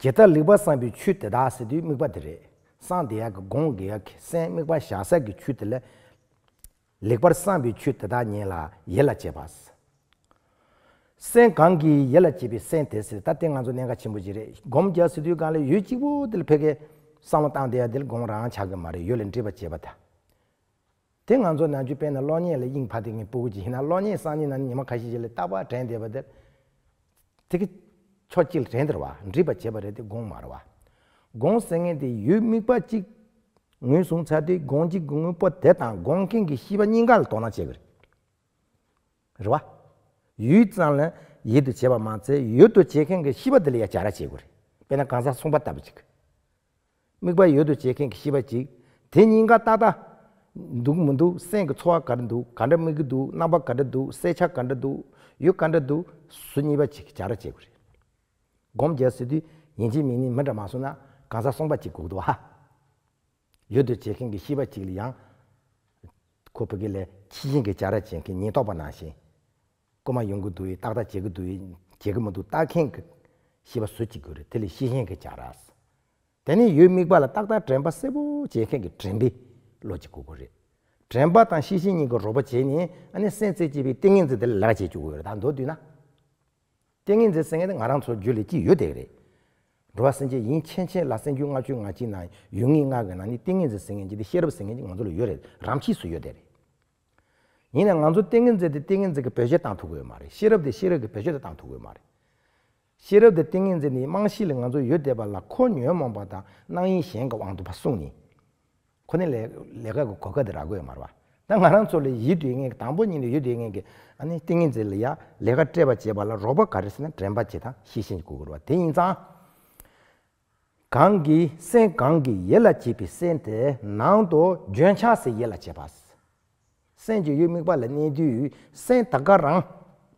ཇི་ལྟར་ལེགས་པར་བསམས་པའི་ཆོས་དེ་དག་ཟེར་དུས་དམིགས་པ་དེ་རེད། བསམས་བསྡད་ཡག་གི་སྒོམ་དགོས་ཡག་གི་སེམས་དམིགས་པ་བཞག་ས་གི་ཆོས་དེ་ལ། ལེགས་པར་བསམས་པའི་ཆོས་དེ་དག་ཉིད་ལ་ཡིད་ལ་བྱེད་པ། སེམས་གང་གིས་ཡིད་ལ་བྱེད་པའི་སེམས་དེ་ཟེར། ད་དེ་ང་ཚོ་གནད་འགག་ཆེན་པོ་ཅིག་རེད། སྒོམ་རྒྱག་ཟེར་དུས་སྒང་ལ་ཡུལ་གཅིག་པོ་དེ་ལ་ཕ་གིར་བསམ་བློ་བཏང་བསྡད་ཡག་དེ་ལ་སྒོམ་རང་ཆགས་ཀྱི་མ་རེད། ཡུལ་ལ་འདྲིས་པ་བྱེད་པ་དང་། དེ་ང་ཚོ་ནམ་རྒྱུན་དཔེར་ན་གློག་བརྙན་ལ་དབྱིངས་ཕབ་བསྡད་མཁན་སྤུ་གུ་ཅིག་ཡིན་ན། གློག་བརྙན་བསམ་ནས་ན་ནི་ཉི་མ་ཁ་ཤས་ཅིག་ལ་རྟག་པར་དྲན་བསྡད་པ་དེ། དེ་གི་ཕྱོགས་གཅིག་ལ་དྲན་བསྡད་རེད་བ། འདྲིས་པ་བྱེད་པ་རེད་དེ། སྒོམ་མ་རེད་བ། སྒོམ་ཟེར་མཁན་དེ་ཡུལ་དམིགས་པ་གཅིག་ངོས་བཟུང་ཚར་དུས། སྒོམ་བྱེད་ཀྱི་དངོས་པོ་དེ་དང་སྒོམ་མཁན་གྱི་ཤེས་པ་གཉིས་ཀ་ལ་དོ་སྣང་བྱེད་དགོས་རེད། རེད་བ། ཡུལ་ཙམ་ལ་ཡིད་དུ་བྱེད་པ་མ་ཚད། ཡུལ་དུ་བྱེད་མཁན་གྱི་ཤེས་པ་དེ་ལ་ཡང་བྱ་ར་བྱེད་དགོས་རེད། དཔེར་ན་གང་ཟག་གསུམ་པ་ལྟ་བུ་ཅིག་དམིགས་པ་ཡུལ་དུ་བྱེད་མཁན་གྱི་ཤེས་པ་གཅིག་དེ་གཉིས་ཀ་ཏག་ཏག་འདུག་མི་འདུག་སེམས་ཀྱི་ཚོར་བ་ག་རེ་འདུག་ག་འདྲ་དམིགས་ཀྱི་འདུག་རྣམ་པ་ག་འདྲ་འདུག་གསལ་ཆ་ག་འདྲ་འདུག་ཡུལ་ག་འདྲ་འདུག་སུ་གཉིས་པ་ཅིག་གིས་བྱ་ར་བྱེད་དགོས་རེད། སྒོམ་རྒྱག་ཟེར་དུས་ཡིན་གཅིག་མིན་གཉིས་མི་འདྲ་མ་སོང་ན་གང་ཟག་གསུམ་པ་ཅིག་དགོས་འདུག་ཧ། ཡུལ་དུ་བྱེད་མཁན་གྱི་ཤེས་པ་གཅིག་ལ་ཡང་། ཁོ་ཕ་གི་ལ་ཤེས་བཞིན་གྱིས་བྱ་ར་བྱེད་མཁན་ཉེན་རྟོག་པ་ནང་བཞིན། རྐུ་མ་ཡོང་གི་འདུག་ཡིན། ཏག་ཏག་བྱེད་ཀྱི་འདུག་ཡིན། བྱེད་ཀྱི་མི་འདུག་ལྟ་མཁན་གྱི་ཤེས་པ་སུ་གཅིག་དགོས་རེད། དེ་ལ་ཤེས་བཞིན་གྱིས་བྱ་ར། དེ་ནས་ཡུལ་དམིགས་པ་ལ་ཏག་ཏག་དྲན་པ་གསལ་པོ་བྱེད་མཁན་གྱི་དྲན་པའི་བློ་གཅིག་དགོས་ཀྱི་རེད། དྲན་པ་དང་ཤེས་བཞིན་གཉིས་ཀྱིས་རོགས་པ་བྱས་ནས། ཨ་ནི་སེམས་རྩེ་གཅིག་པའི་ཏིང་ངེ་འཛིན་དེ་ལ་ལས་ཀ་བྱེད་བཅུག་དགོས་རེད། ད་མདོར་བསྡུས་ན། ཏིང་ངེ་འཛིན་ཟེར་མཁན་དེ་ང་རང་ཚོ་རྒྱུད་ལ་གཅིག་ཡོད་བསྡད་ཀྱི་རེད། འགྲོ་བ་སེམས་ཅན་ཡིན་ཕྱིན་ཆད་ལ་སེམས་རྒྱུད་ལྔ་བཅུ་ང་གཅིག་ནང་ཡུལ་ངེས་ལྔ་གི་ནང་ནས་ཏིང་ངེ་འཛིན་ཟེར་མཁན་གྱི་དེ། ཤེས་རབ་ཟེར་མཁན་གྱི་ང་ཚོ་ལ་ཡོད་རེད། རང་ཆས་སུ་ཡོད་བསྡད་རེད། ཡིན་ནའང་ང་ཚོ་ཏིང་ངེ་འཛིན་དེ་ཏིང་ངེ་འཛིན་གྱི་བེད་སྤྱོད་བཏང་ཐུབ་ཀྱི་ཡོད་མ་རེད། ཤེས་རབ་དེ་ཤེས་རབ་ཀྱི་བེད་སྤྱོད་དེ་བཏང་ཐུབ་ཀྱི་ཡོད་མ་རེད། ཤེས་རབ་དེ་ཏིང་ངེ་འཛིན་ནི་རྨང་གཞི་ལ་ང་ཚོ་ཡོད་བསྡད་པ་ལ། ཁོ་ཉོན་མོངས་པ་དང་སྣང་ཡུལ་གཞན་གྱི་དབང་དུ་ཕར་སོང་ནས། ཁོ་ནི་ལས་ལས་ཀ་གི་གོ་སྐབས་དེ་རག་གི་ཡོད་མ་རེད་བ། ད་ང་རང་ཚོ་ལ་ཡོད་བསྡད་མཁན་གྱི། དང་པོ་ཉིད་ནས་ཡོད་བསྡད་མཁན་གྱི་ཨ་ནི་ཏིང་ངེ་འཛིན་ལ་ཡ་ལས་ཀ་སྤྲད་པ་བྱེད་པ་ལ་རོགས་པ་ག་རེ་ཟེར་ན། དྲན་པ་བྱེད་དང་ཤེས་བཞིན་གྱི་དགོས་ཀྱི་རེད་བ། དེ་ཡིན་ཙང་། གང་གིས། སེམས་གང་གིས་ཡིད་ལ་བྱེད་པའི་སེམས་དེ་ནང་དུ་འཇོན་ཆགས་སུ་ཡིད་ལ་བྱེད་པ། སེམས་ཀྱི་ཡུལ་དམིགས་པ་ལ་གནས་དུས། སེམས་ད་ག་རང་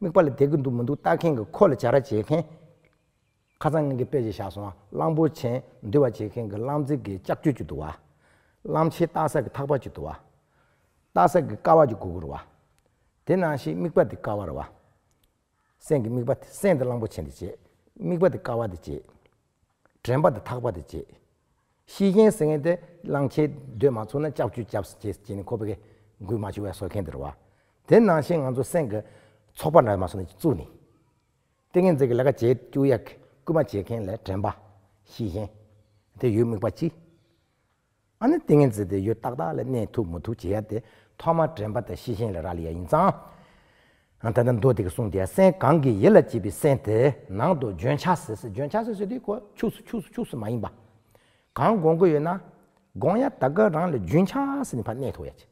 དམིགས་པ་ལ་བསྡད་ཀྱི་འདུག་མི་འདུག་ལྟ་མཁན་གྱི་ཁོ་ལ་བྱ་ར་བྱེད་མཁན། ཁ་སང་ངེད་ཀྱིས་དཔེ་ཅིག་བཞག་སོང་བ། གླང་པོ་ཆེ་འདུལ་བ་བྱེད་མཁན་གྱི་གླང་རྫས་ཀྱི་ལྕགས་ཀྱུ་ཅིག་འདུག་བ། གླང་ཆེན་བཏགས་ས་གི་ཐག་པ་ཅིག་འདུག་བ། བཏགས་ས་གི་ཀ་བ་ཅིག་དགོས་ཀྱི་རེད་བ། དེ་ནང་བཞིན་དམིགས་པ་དེ་ཀ་བ་རེད་བ། སེམས་ཀྱི་དམིགས་པ་དེ། སེམས་དེ་གླང་པོ་ཆེ་འདི་བྱེད། དམིགས་པ་དེ་ཀ་བ་འདི་བྱེད། དྲན་པ་དེ་ཐག་པ་དེ་བྱེད། ཤེས་བཞིན་ཟེར་མཁན་དེ་གླང་ཆེན་སྡོད་མ་ཚུགས་ན་ལྕགས་ཀྱུ་རྒྱབ་བྱས་བྱས་ནས་ཁོ་པའི་འགུལ་མ་བཅུག་པ་བཟོ་མཁན་དེ་རེད་བ། དེ་ནང་བཞིན་ང་ཚོ་སེམས་ཀྱི་ཚོགས་པ་འདྲ་མ་བཟོ་ནས་བཙུགས་ནས། ཏིང་ངེ་འཛིན་གྱི་ལས་ཀ་བྱེད་བཅུག་ཡག་གི་སྐུལ་མ་བྱེད་མཁན་ལ་དྲན་པ། ཤེས་བཞིན། དེ་ཡུལ་དམིགས་པ་གཅིག་ཨ་ནི་ཏིང་ངེ་འཛིན་དེ་ཡུལ་ཏག་ཏག་ལ་གནས་ཐུབ་མི་ཐུབ་བྱེད་ཡ་དེ་ཐོག་མར་དྲན་པ་དང་ཤེས་བཞིན་ལ་རག་ལས་ཡ་ཡིན་ཙང་། ད་ལྟ་མདོ་དེ་གིས་གསུངས་དེ། སེམས་གང་གིས་ཡིད་ལ་བྱེད་པའི་སེམས་དེ་ནང་དུ་འཇོན་ཆགས་སུ། འཇོན་ཆགས་སུ་ཟེར་དུས་ཁོ་ཆུགས་སུ་ཆུགས་སུ་ཆུགས་སུ་མ་ཡིན་པ། གང་སྒོམ་གྱི་ཡོད་ན། སྒོམ་ཡ་ད་ག་རང་ལ་འཇོན་ཆགས་སུ་ནི་ཕར་གནས་ཐུབ་ཡ་བྱེད།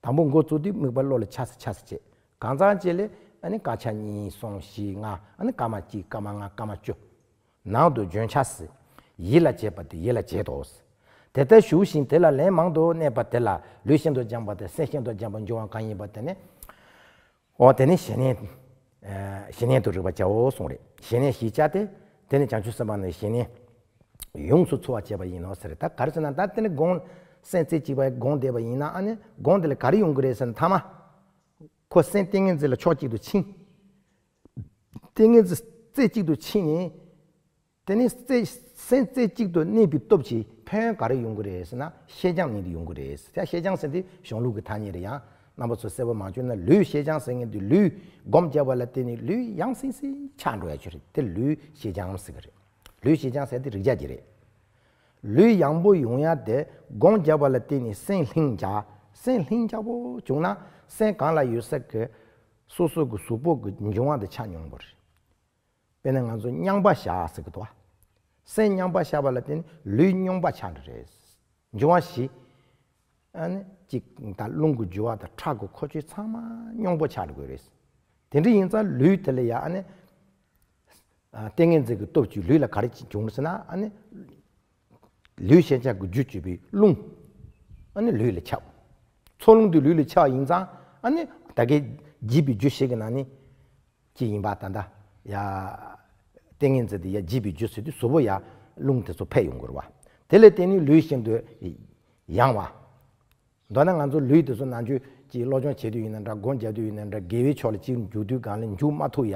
དང་པོ་འགོ་བཙུགས་དུས་དམིགས་པ་བློ་ལ་ཆགས་སུ་ཆགས་སུ་བྱེད། གང་ཚང་བྱས་ལས་ཨ་ནི་སྐར་ཆ་གཉིས་གསུམ་བཞི་ལྔ། ཨ་ནི་སྐར་མ་གཅིག་སྐར་མ་ལྔ་སྐར་མ་བཅུ། ནང་དུ་འཇོན་ཆགས་སུ། ཡིད་ལ་བྱེད་པ་དེ་ཡིད་ལ་བྱེད་དོ། དེ་ལྟར་ཞུགས་ཤིང་དེ་ལ་ལན་མང་དུ་གནས་པ་དེ་ལ་ལུས་ཤིན་ཏུ་སྦྱངས་པ་དང་སེམས་ཤིན་ཏུ་སྦྱངས་པར་འགྱུར་བ་གང་ཡིན་པ་དེ་ནི། འོ་དེ་ནི་ཞི་གནས། ཨ་ཞི་གནས་དུ་རིག་པར་བྱའོ་གསུངས་རེད། ཞི་གནས་ཞེས་བྱ་སྟེ། དེ་ནི་བྱང་ཆུབ་སེམས་དཔའ་རྣམས་ཞི་གནས་ཡོངས་སུ་ཚོལ་བར་བྱེད་པ་ཡིན་ནོ་ཟེར། ད་ག་རེ་ཟེར་ན། ད་དེ་ནི་སྒོམ། སེམས་རྩེ་གཅིག་པ་སྒོམ་བསྡད་པ་ཡིན་ན། ཨ་ནི་སྒོམ་དེ་ལ་ག་རེ་ཡོང་གི་རེད་ཟེར་ན། ཐ་མ་ཁོ་སེམས་ཏིང་ངེ་འཛིན་ལ་ཕྱོགས་གཅིག་ཏུ་ཕྱིན། ཏིང་ངེ་འཛིན་རྩེ་གཅིག་ཏུ་ཕྱིན་ནས། དེ་ནི་རྩེ། སེམས་རྩེ་གཅིག་ཏུ་གནས་པའི་སྟོབས་ཀྱིས་ཕན་ཡོན་ག་རེ་ཡོང་གི་རེད་ཟེར་ན། ཤེས་སྦྱང་ནི་དེ་ཡོང་གི་རེད་ཟེར། ད་ཤེས་སྦྱང་ཟེར་དེ་གཞུང་ལུགས་ཀྱི་ཐ་སྙད་རེད། ཡང་རྣམ་པ་ཚོ་གསལ་པོ་མ་བྱུང་ན། ལུས་ཤེས་སྦྱང་ཟེར་མཁན་དེ། ལུས་སྒོམ་བརྒྱབ་པ་ལ་བརྟེན་ནས་ལུས་ཡང་སིང་སིང་ཆགས་འགྲོ་ཡ་ཅིག་རེད། དེ་ལུས་ཤེས་སྦྱང་ཟེར་གི་རེད། ལུས་ཤེས་སྦྱང་ཟེར་དེ་རིག་བྱ་ཅིག་རེད། ལུས་ཡང་པོ་ཡོང་ཡ་དེ་སྒོམ་བརྒྱབ་པ་ལ་བརྟེན་ནས་སེམས་ལྷིང་འཇགས། སེམས་ལྷིང་འཇགས་པོ་བྱུང་ན། སེམས་གང་ལ་ཡོད་ས་གི་སོ་སོ་གི་གཟུགས་པོ་གི་འབྱུང་བ་དེ་ཆ་སྙོམས་པོ་རེད། དཔེར་ན་ང་ཚོ་རྙིང་པ་བཞག་ཟེར་གི་འདུག་བ། སེམས་རྙིང་པ་བཞག་པ་ལ་བརྟེན་ནས་ལུས་རྙིང་པ་ཆགས་འགྲོ་རེད། འབྱུང་བ་བཞི། ཨ་ནི་གཅིག་ད་རླུང་གི་རྒྱུ་བ་དང་ཁྲག་གི་ཁོ་ཚོ་ཚང་མ་རྙིང་པོ་ཆགས་འགྲོ་གི་རེད། དེ་འདྲ་ཡིན་ཙང་ལུས་དེ་ལ་ཡ། ཨ་ནི་ཨ་ཏིང་ངེ་འཛིན་གྱི་སྟོབས་ཀྱིས་ལུས་ལ་ག་རེ་བྱུང་ཟེར་ན། ཨ་ནི་ལུས་ཤེས་བྱ་གི་རྒྱུ་བྱེད་པའི་རླུང་། ཨ་ནི་ལུས་ལ་ཁྱབ། འཚོ་རླུང་དེ་ལུས་ལ་ཁྱབ་ཡིན་ཙང་། ཨ་ནི་ད་གའི་འཇིབ་པའི་རྒྱུ་བཞི་གི་ནང་ནས་ཅི་ཡིན་པ། ད་ལྟ་ཡ་ཏིང་ངེ་འཛིན་དེ་ཡ་འཇིབ་པའི་རྒྱུ་ཟེར་དུས། གཟུགས་པོ་ཡ་རླུང་དེ་ཚོ་ཕེབས་ཡོང་གི་རེད་བ། དེ་ལ་བརྟེན་ནས་ལུས་ཤིན་ཏུ་ཡང་བ། མདོར་ན་ང་ཚོ་ལུས་དེ་ཚོ་ནང་ཆོས་ཀྱི་སློབ་སྦྱོང་བྱེད་དུས་ཡིན་ན་འདྲ། སྒོམ་རྒྱག་དུས་ཡིན་ན་འདྲ། དགེ་བའི་ཕྱོགས་ལ་གཅིག་འཇུག་དུས་སྒང་ལ་འཇུག་མ་ཐུབ་ཡ།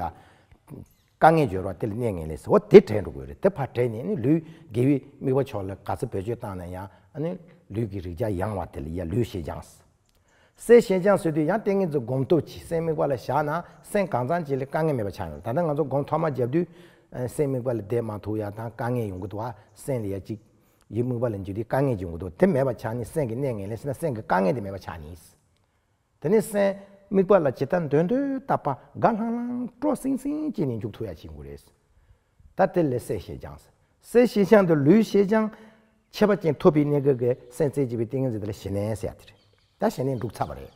དཀའ་ངལ་འབྱོར་བ་དེ་ལ་གནས་ངེས་ལས་ཟེར། འོ་དེ་བྲལ་འགྲོ་དགོས་རེད། དེ་ཕར་བྲལ་ནས་ནི་ལུས་དགེ་བའི་དམིགས་པ་ཕྱོགས་ལ་ག་ཚོད་བེད་སྤྱོད་བཏང་ན་ཡང་། ཨ་ནི་ལུས་ཀྱི་རིག་བྱ་ཡང་བ་དེ་ལ་ཡ་ལུས་ཤེས་སྦྱང་ཟེར། སེམས་ཤེས་སྦྱང་ཟེར་དུས་ཡང་ཏིང་ངེ་འཛིན་སྒོམ་སྟོབས་ཀྱིས་སེམས་དམིགས་པ་ལ་བཞག་ན། སེམས་གང་ཚང་ཅིག་ལ་དཀའ་ངལ་མེད་པ་ཆགས་ཡོང་། ད་ལྟ་ང་ཚོ་སྒོམ་ཐོག་མ་རྒྱབ་དུས་སེམས་དམིགས་པ་ལ་བསྡད་མ་ཐུབ་ཡ་དང་དཀའ་ངལ་ཡོང་གི་འདུག་བ། སེམས་ལ་ཡ་གཅིག་ཡིད་དམིགས་པ་ལ་འཇུག་དུས་དཀའ་ངལ་ཡོང་གི་འདུག་དེ་མེད་པ་ཆགས་ནས་སེམས་ཀྱི་གནས་ངེས་ལས་ཟེར་ན། སེམས་ཀྱི་དཀའ་ངལ་དེ་མེད་པ་ཆགས་ནས། དེ་ནས་སེམས་དམིགས་པ་ལ་ཇི་ལྟར་འདོད་འདོད་བཏབ་པ། དགའ་ལྷང་ལྷང་སྤྲོ་སིང་སིང་བྱས་ནས་འཇུག་ཐུབ་ཡ་བྱེད་དགོས་རེད། ད་དེ་ལ་སེམས་ཤེས་སྦྱང་ཟེར། སེམས་ཤེས་སྦྱང་དང་ལུས་ཤེས་སྦྱང་ཁྱད་པར་ཅན་ཐོབ་པའི་གནས་སྐབས་ཀྱི་སེམས་རྩེ་གཅིག་པའི་ཏིང་ངེ་འཛིན་དེ་ལ་ཞི་གནས་ཟེར་ཡ་དེ་རེད། ད་ཞི་གནས་འགྲུབ་ཚར་བ་རེད།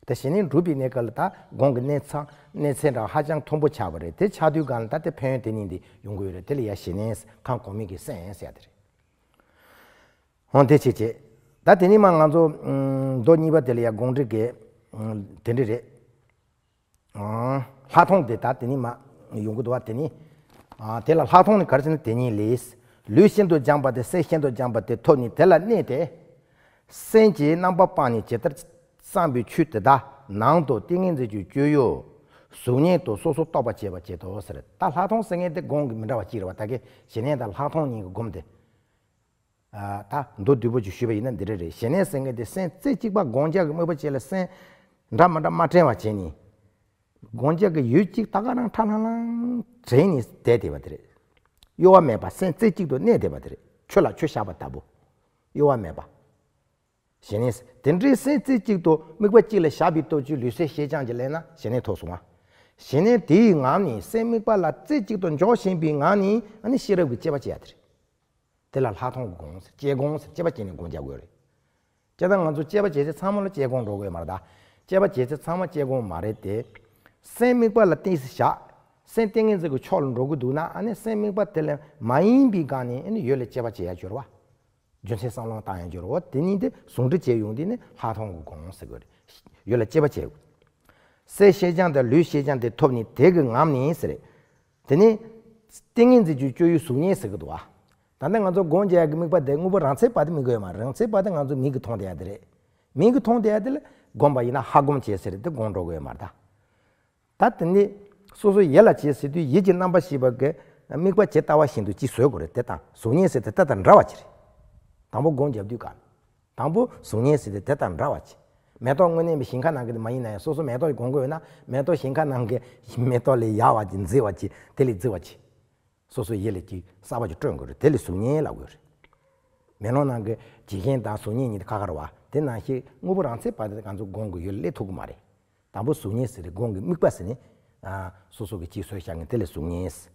ད་ཞི་གནས་འགྲུབ་པའི་གནས་སྐབས་ལ་ད་སྒོམ་གྱི་གནས་ཚང་གནས་ཚད་འདྲ་ཧ་ཅང་མཐོན་པོ་ཆགས་པ་རེད། དེ་ཆགས་དུས་སྒང་ལ་ད་དེ་ཕན་ཡོན་དེ་ནི་འདི་ཡོང་གི་ཡོད་རེད། དེ་ལ་ཡ་ཞི་གནས་གང་གོང་མའི་གི་སེམས་ཟེར་ཡ་དེ་རེད། འོ་དེ་བྱེད་བྱེད། ད་དེ་ནས་མ་ང་ཚོ་ཨུམ་མདོ་གཉིས་པ་དེ་ལ་ཡ་དགོངས་འགྲེལ་གྱི་ཨུམ་དེ་འདྲ་རེད། ཨང་། ལྷག་མཐོང་དེ་ད་དེ་ནས་མ་ཡོང་གི་འདུག་བ། དེ་ནས་ཨ་དེ་ལ་ལྷག་མཐོང་ནི་ག་རེ་ཟེར་ན། དེ་ཉིད་ལས། ལུས་ཤིན་ཏུ་སྦྱངས་པ་དེ། སེམས་ཤིན་ཏུ་སྦྱངས་པ་དེ་ཐོབ་ནས་དེ་ལ་གནས་ཏེ། སེམས་ཀྱི་རྣམ་པར་སྤངས་ནས་ཇི་ལྟར་བསམ་པའི་ཆོས་དེ་དག་ནང་དུ་ཏིང་ངེ་འཛིན་གྱི་སྤྱོད་ཡུལ་གཟུགས་བརྙན་དུ་སོ་སོར་རྟོག་པར་བྱེད་པ་བྱེད་དོ་ཟེར། ད་ལྷག་མཐོང་ཟེར་མཁན་དེ་སྒོམ་གྱི་མི་འདྲ་བ་གཅིག་རེད་བ། ད་གིན་ཞི་གནས་དང་ལྷག་མཐོང་གཉིས་ཀྱི་སྒོམ་དེ། ཨ་ད་མདོར་བསྡུས་པོ་ཅིག་ཞུས་པ་ཡིན་ན་འདི་འདྲ་རེད། ཞི་གནས་ཟེར་མཁན་དེ་སེམས་རྩེ་གཅིག་པ་སྒོམ་རྒྱག་གི་དམིགས་པ་ཅིག་ལ་སེམས་འདྲ་མི་འདྲ་མ་དྲན་པ་བྱས་ནས། སྒོམ་རྒྱག་གི་ཡུལ་གཅིག་ད་ག་རང་ཁྲ་ལྷང་ལྷང་དྲན་ནས་བསྡད་བསྡད་པ་དེ་རེད། གཡོ་བ་མེད་པ། སེམས་རྩེ་གཅིག་ཏུ་གནས་བསྡད་པ་དེ་རེད། ཆུ་ལ་ཆུ་བཞག་པ་ལྟ་བུ། གཡོ་བ་མེད་པ། ཞི་གནས་དེ་འདྲའི་སེམས་རྩེ་གཅིག་ཏུ་དམིགས་པ་གཅིག་ལ་བཞག་པའི་སྟོབས་ཀྱིས་ལུས་སེམས་ཤེས་སྦྱང་གི་ལས་ན་ཞི་གནས་ཐོབ་སོང་བ། ཞི་གནས་དེའི་ངང་ནས་སེམས་དམིགས་པ་ལ་རྩེ་གཅིག་ཏུ་འཇོག་བཞིན་པའི་ངང་ནས་ཨ་ནི་ཤེས་རབ་ཀྱི་དཔྱད་པ་བྱེད་ཡ་དེ་རེད། དེ་ལ་ལྷག་མཐོང་གི་སྒོམ་ཟེར། དཔྱད་སྒོམ་ཟེར། དཔྱད་པ་བྱས་ནས་སྒོམ་རྒྱག་དགོས་རེད། དཔྱད་ད་ང་ཚོ་དཔྱད་པ་བྱེད་ཚེ་ཚང་མ་ལ་དཔྱད་སྒོམ་འགྲོ་དགོས་མ་རེད་ད། དཔྱད་པ་བྱེད་ཚེ་ཚང་མ་དཔྱད་སྒོམ་མ་རེད་དེ། སེམས་དམིགས་པ་ལ་ཏིང་ངེ་འཛིན་བཞག་སེམས་ཏིང་ངེ་འཛིན་གྱི་ཕྱོགས་ལ་འགྲོ་གི་འདུག་ན། ཨ་ནི་སེམས་དམིགས་པ་དེ་ལ་མ་ཡེངས་པའི་སྒང་ནས་ཨ་ནི་ཡུལ་ལ་དཔྱད་པ་བྱེད་ཡ་སྦྱོར་བ། རྒྱུ་མཚན་བསམ་བློ་བཏང་ཡ་སྦྱོར་བ། དེ་གཉིས་དེ་ཟུང་འབྲེལ་བྱས་ཡོང་དུས་ནི་ལྷག་མཐོང་གི་སྒོམ་ཟེར་དགོས་རེད། ཡུལ་ལ་དཔྱད་པ་བྱེད། སེམས་ཤེས་སྦྱང་དང་ལུས་ཤེས་སྦྱང་དེ་ཐོབ་ནས་དེ་གི་ངང་ནས་ཟེར། དེ་ནི་ཏིང་ངེ་འཛིན་གྱི་སྤྱོད་ཡུལ་གཟུགས་བརྙན་ཟེར་གི་འདུག་བ། ད་ལྟ་ང་ཚོ་སྒོམ་རྒྱག་ཡ་གི་དམིགས་པ་དེ་དངོས་པོ་རང་མཚན་པ་དེ་དམིགས་དགོས་ཡོད་མ་རེད། རང་མཚན་པ་དེ་ང་ཚོ་མིག་གིས་མཐོང་བསྡད་ཡ་དེ་རེད། མིག་གིས་མཐོང་བསྡད་ཡ་དེ་ལ་སྒོམ་པ་ཡིན་ན་ཧ་སྒོམ་བྱེད་ཟེར་དེ་སྒོམ་འགྲོ་དགོས་ཡོད་མ་རེད་ད། ད་དེ་ནི་སོ་སོ་ཡིད་ལ་བྱེད་ཟེར་དུས་ཡིད་ཀྱི་རྣམ་པར་ཤེས་པ་གི་དམིགས་པ་ཇི་ལྟ་བ་བཞིན་དུ་ཅིག་བཟོ་དགོས་རེད། དེ་དང་གཟུགས་བརྙན་ཟེར་དེ་དེ་དང་འདྲ་བ་ཅིག་རེད། དང་པོ་སྒོམ་རྒྱབ་དུས་ག་དང་པོ་གཟུགས་བརྙན་ཟེར་དེ་དེ་དང་འདྲ་བ་ཅིག་མེ་ཏོག་དངོས་གནས་པའི་ཞིང་ཁ་ནང་གི་དེ་མ་ཡིན་ན་ཡང་སོ་སོ་མེ་ཏོག་སྒོམ་དགོས་ཡོད་ན། མེ་ཏོག་ཞིང་ཁ་ནང་གི་མེ་ཏོག་ལས་ཡག་བ་ཅིག་མཛེས་བ་ཅིག་དེ་ལས་མཛེས་བ་ཅིག་སོ་སོ་ཡིད་ལ་ཅིག་གསར་པ་ཅིག་སྤྲོད་དགོས་རེད། དེ་ལ་གཟུགས་བརྙན་ལབ་དགོས་རེད། མེ་ལོང་ནང་གི་བྱེད་བཞིན་དང་གཟུགས་བརྙན་གཉིས་དེ་ཁ་ཁ་རེད་བ། དེ་ནང་བཞིན་དངོས་པོ་རང་མཚན་པ་དེ་ང་ཚོ་སྒོམ་གྱི་ཡུལ་ལ་སླེབས་ཐུབ་ཀྱི་མ་རེད། དང་པོ་གཟུགས་བརྙན་ཟེར་ཏེ་སྒོམ་གྱི་དམིགས་པ་ཟེར་ནས། ཨ་སོ་སོ་གི་ཅིག་བཟོས་བཞག་མཁན་དེ་ལ་གཟུགས་བརྙན་ཟེར།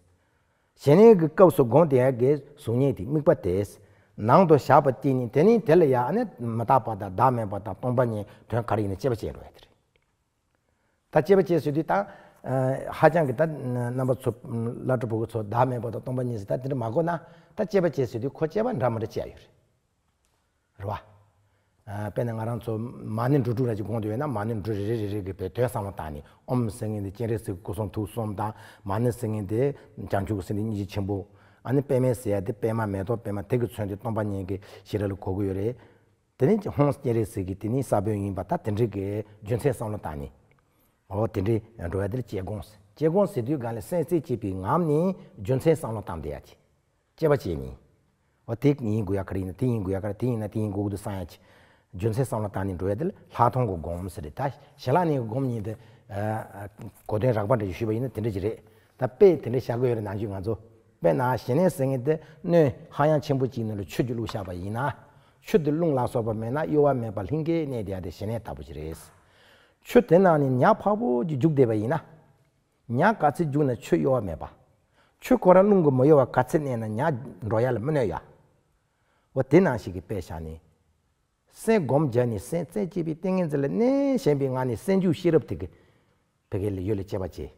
ཞི་གནས་ཀྱི་སྐབས་སུ་སྒོམ་བསྡད་ཡ་གི་གཟུགས་བརྙན་དེ་དམིགས་པ་དེ་ནང་དུ་བཞག་པ་དེ་ནི། དེ་ནི་དེ་ལ་ཡ་ཨ་ནི་མི་རྟག་པ་དང་བདག་མེད་པ་དང་སྟོང་པ་ཉིད་དོན་ག་རེ་ཡིན་ན་དཔྱད་པ་བྱེད་འགྲོ་ཡ་དེ་རེད། ད་དཔྱད་པ་བྱེད་ཟེར་དུས་ད་ཨ་ཧ་ཅང་གི་ད་རྣམ་པ་ཚོ་བླ་སྤྲུལ་བུ་གུ་ཚོ་བདག་མེད་པ་དང་སྟོང་པ་ཉིད་ཟེར་ད་དེ་འདྲ་མ་གོ་ན། ད་དཔྱད་པ་བྱེད་ཟེར་དུས་ཁོ་དཔྱད་པ་འདྲ་མི་འདྲ་བྱེད་ཡ་ཡོད་རེད། རེད་བ། ཨ། དཔེར་ན་ང་རང་ཚོ་མ་ཎི་འབྲུ་དྲུག་ར་ཅིག་བསྒོམས་བསྡད་ཡོད་ན། མ་ཎི་འབྲུ་རེ་རེ་རེ་རེ་གི་པའི་དོན་བསམ་བློ་བཏང་ནས། ཨོཾ་ཟེར་མཁན་དེ་སྤྱན་རས་གཟིགས་སྐུ་གསུང་ཐུགས་གསུམ་དང་། མ་ཎི་ཟེར་མཁན་དེ་བྱང་ཆུབ་ཀྱི་སེམས་དེ་སྙིང་རྗེ་ཆེན་པོ། ཨ་ནི་པདྨེ་ཟེར་ཡ་དེ་པདྨ་མེ་ཏོག་པདྨ་དེ་གི་ཚོན་དེ་སྟོང་པ་ཉིད་ཀྱི་ཤེས་རབ་ལ་གོ་གི་ཡོད་རེད། དེ་ནས་ཧཱུྃ་སྤྱན་རས་གཟིགས་ཀྱི་དེ་ནི་ས་བོན་ཡིན་པ། ད་དེ་འདྲའི་གི་རྒྱུ་མཚན་བསམ་བློ་བཏང་ནས། འོ་དེ་འདྲའི་འགྲོ་ཡ་དེ་ལ་དཔྱད་སྒོམ་ཟེར། དཔྱད་སྒོམ་ཟེར་དུས་གང་ལ་སེམས་རྩེ་གཅིག་པའི་ངང་ནས་རྒྱུ་མཚན་བསམ་བློ་བཏང་བསྡད་ཡ་ཅིག་དཔྱད་པ་བྱས་ནས། འོ་དེ་ཡིན་དགོས་ཡ་ག་རེ་ཡིན་ན། དེ་ཡིན་དགོས་ཡ་ག་རེ། དེ་ཡིན་ན་དེ་ཡིན་དགོས་ཀྱི་འདུག་བསམ་ཡ་ཅིག་རྒྱུ་མཚན་བསམ་བློ་བཏང་ནས་འགྲོ་ཡ་དེ་ལ་ལྷག་མཐོང་གི་སྒོམ་ཟེར་རེད། ད་ཞི་ལྷག་གནས་ཀྱི་སྒོམ་གཉིས་དེ། ཨ། གོ་དོན་རགས་པ་འདྲ་ཞིག་ཞུས་པ་ཡིན་ན་དེ་འདྲ་ཅིག་རེད། ད་དཔེ་དེ་འདྲ་བཞག་གི་ཡོད་རེད། ནང་བཞིན་ང་ཚོ། དཔེར་ན་ཞི་གནས་ཟེར་མཁན་དེ་སྣོད་ཧ་ཡང་ཆེན་པོ་གཅིག་ནང་ལ་ཆུ་གཅིག་བླུགས་བཞག་པ་ཡིན་ན། ཆུ་དེ་རླུང་ལ་སོགས་པ་མེད་ན་གཡོ་བ་མེད་པར་ལྷིང་གེ་གནས་བསྡད་ཡ་དེ་ཞི་གནས་ལྟ་བུ་ཅིག་རེད། ཆུ་དེ་ནང་ནས་ཉ་ཕར་བུ་ཅིག་རྒྱུག་བསྡད་པ་ཡིན་ན། ཉ་ག་ཚད་རྒྱུག་ན་ཆུ་གཡོ་བ་མེད་པ། ཆུ་ཁོ་རང་རླུང་གིས་མི་གཡོ་བར་ག་ཚད་གནས་ན་ཉ་འགྲོ་ཡ་ལ་མི་གནོད་ཡ། འོ་དེ་ནང་བཞིན་གྱི་དཔེ་བཞག་ནས། སེམས་སྒོམ་བརྒྱབ་ནས་སེམས་རྩེ་གཅིག་པའི་ཏིང་ངེ་འཛིན་ལ་གནས་ཞེན་པའི་ངང་ནས་སེམས་འཇུག་ཤེས་རབ་དེ་གི་བེ་གེ་ལ་ཡུལ་ལ་དཔྱད་པ་བྱེད།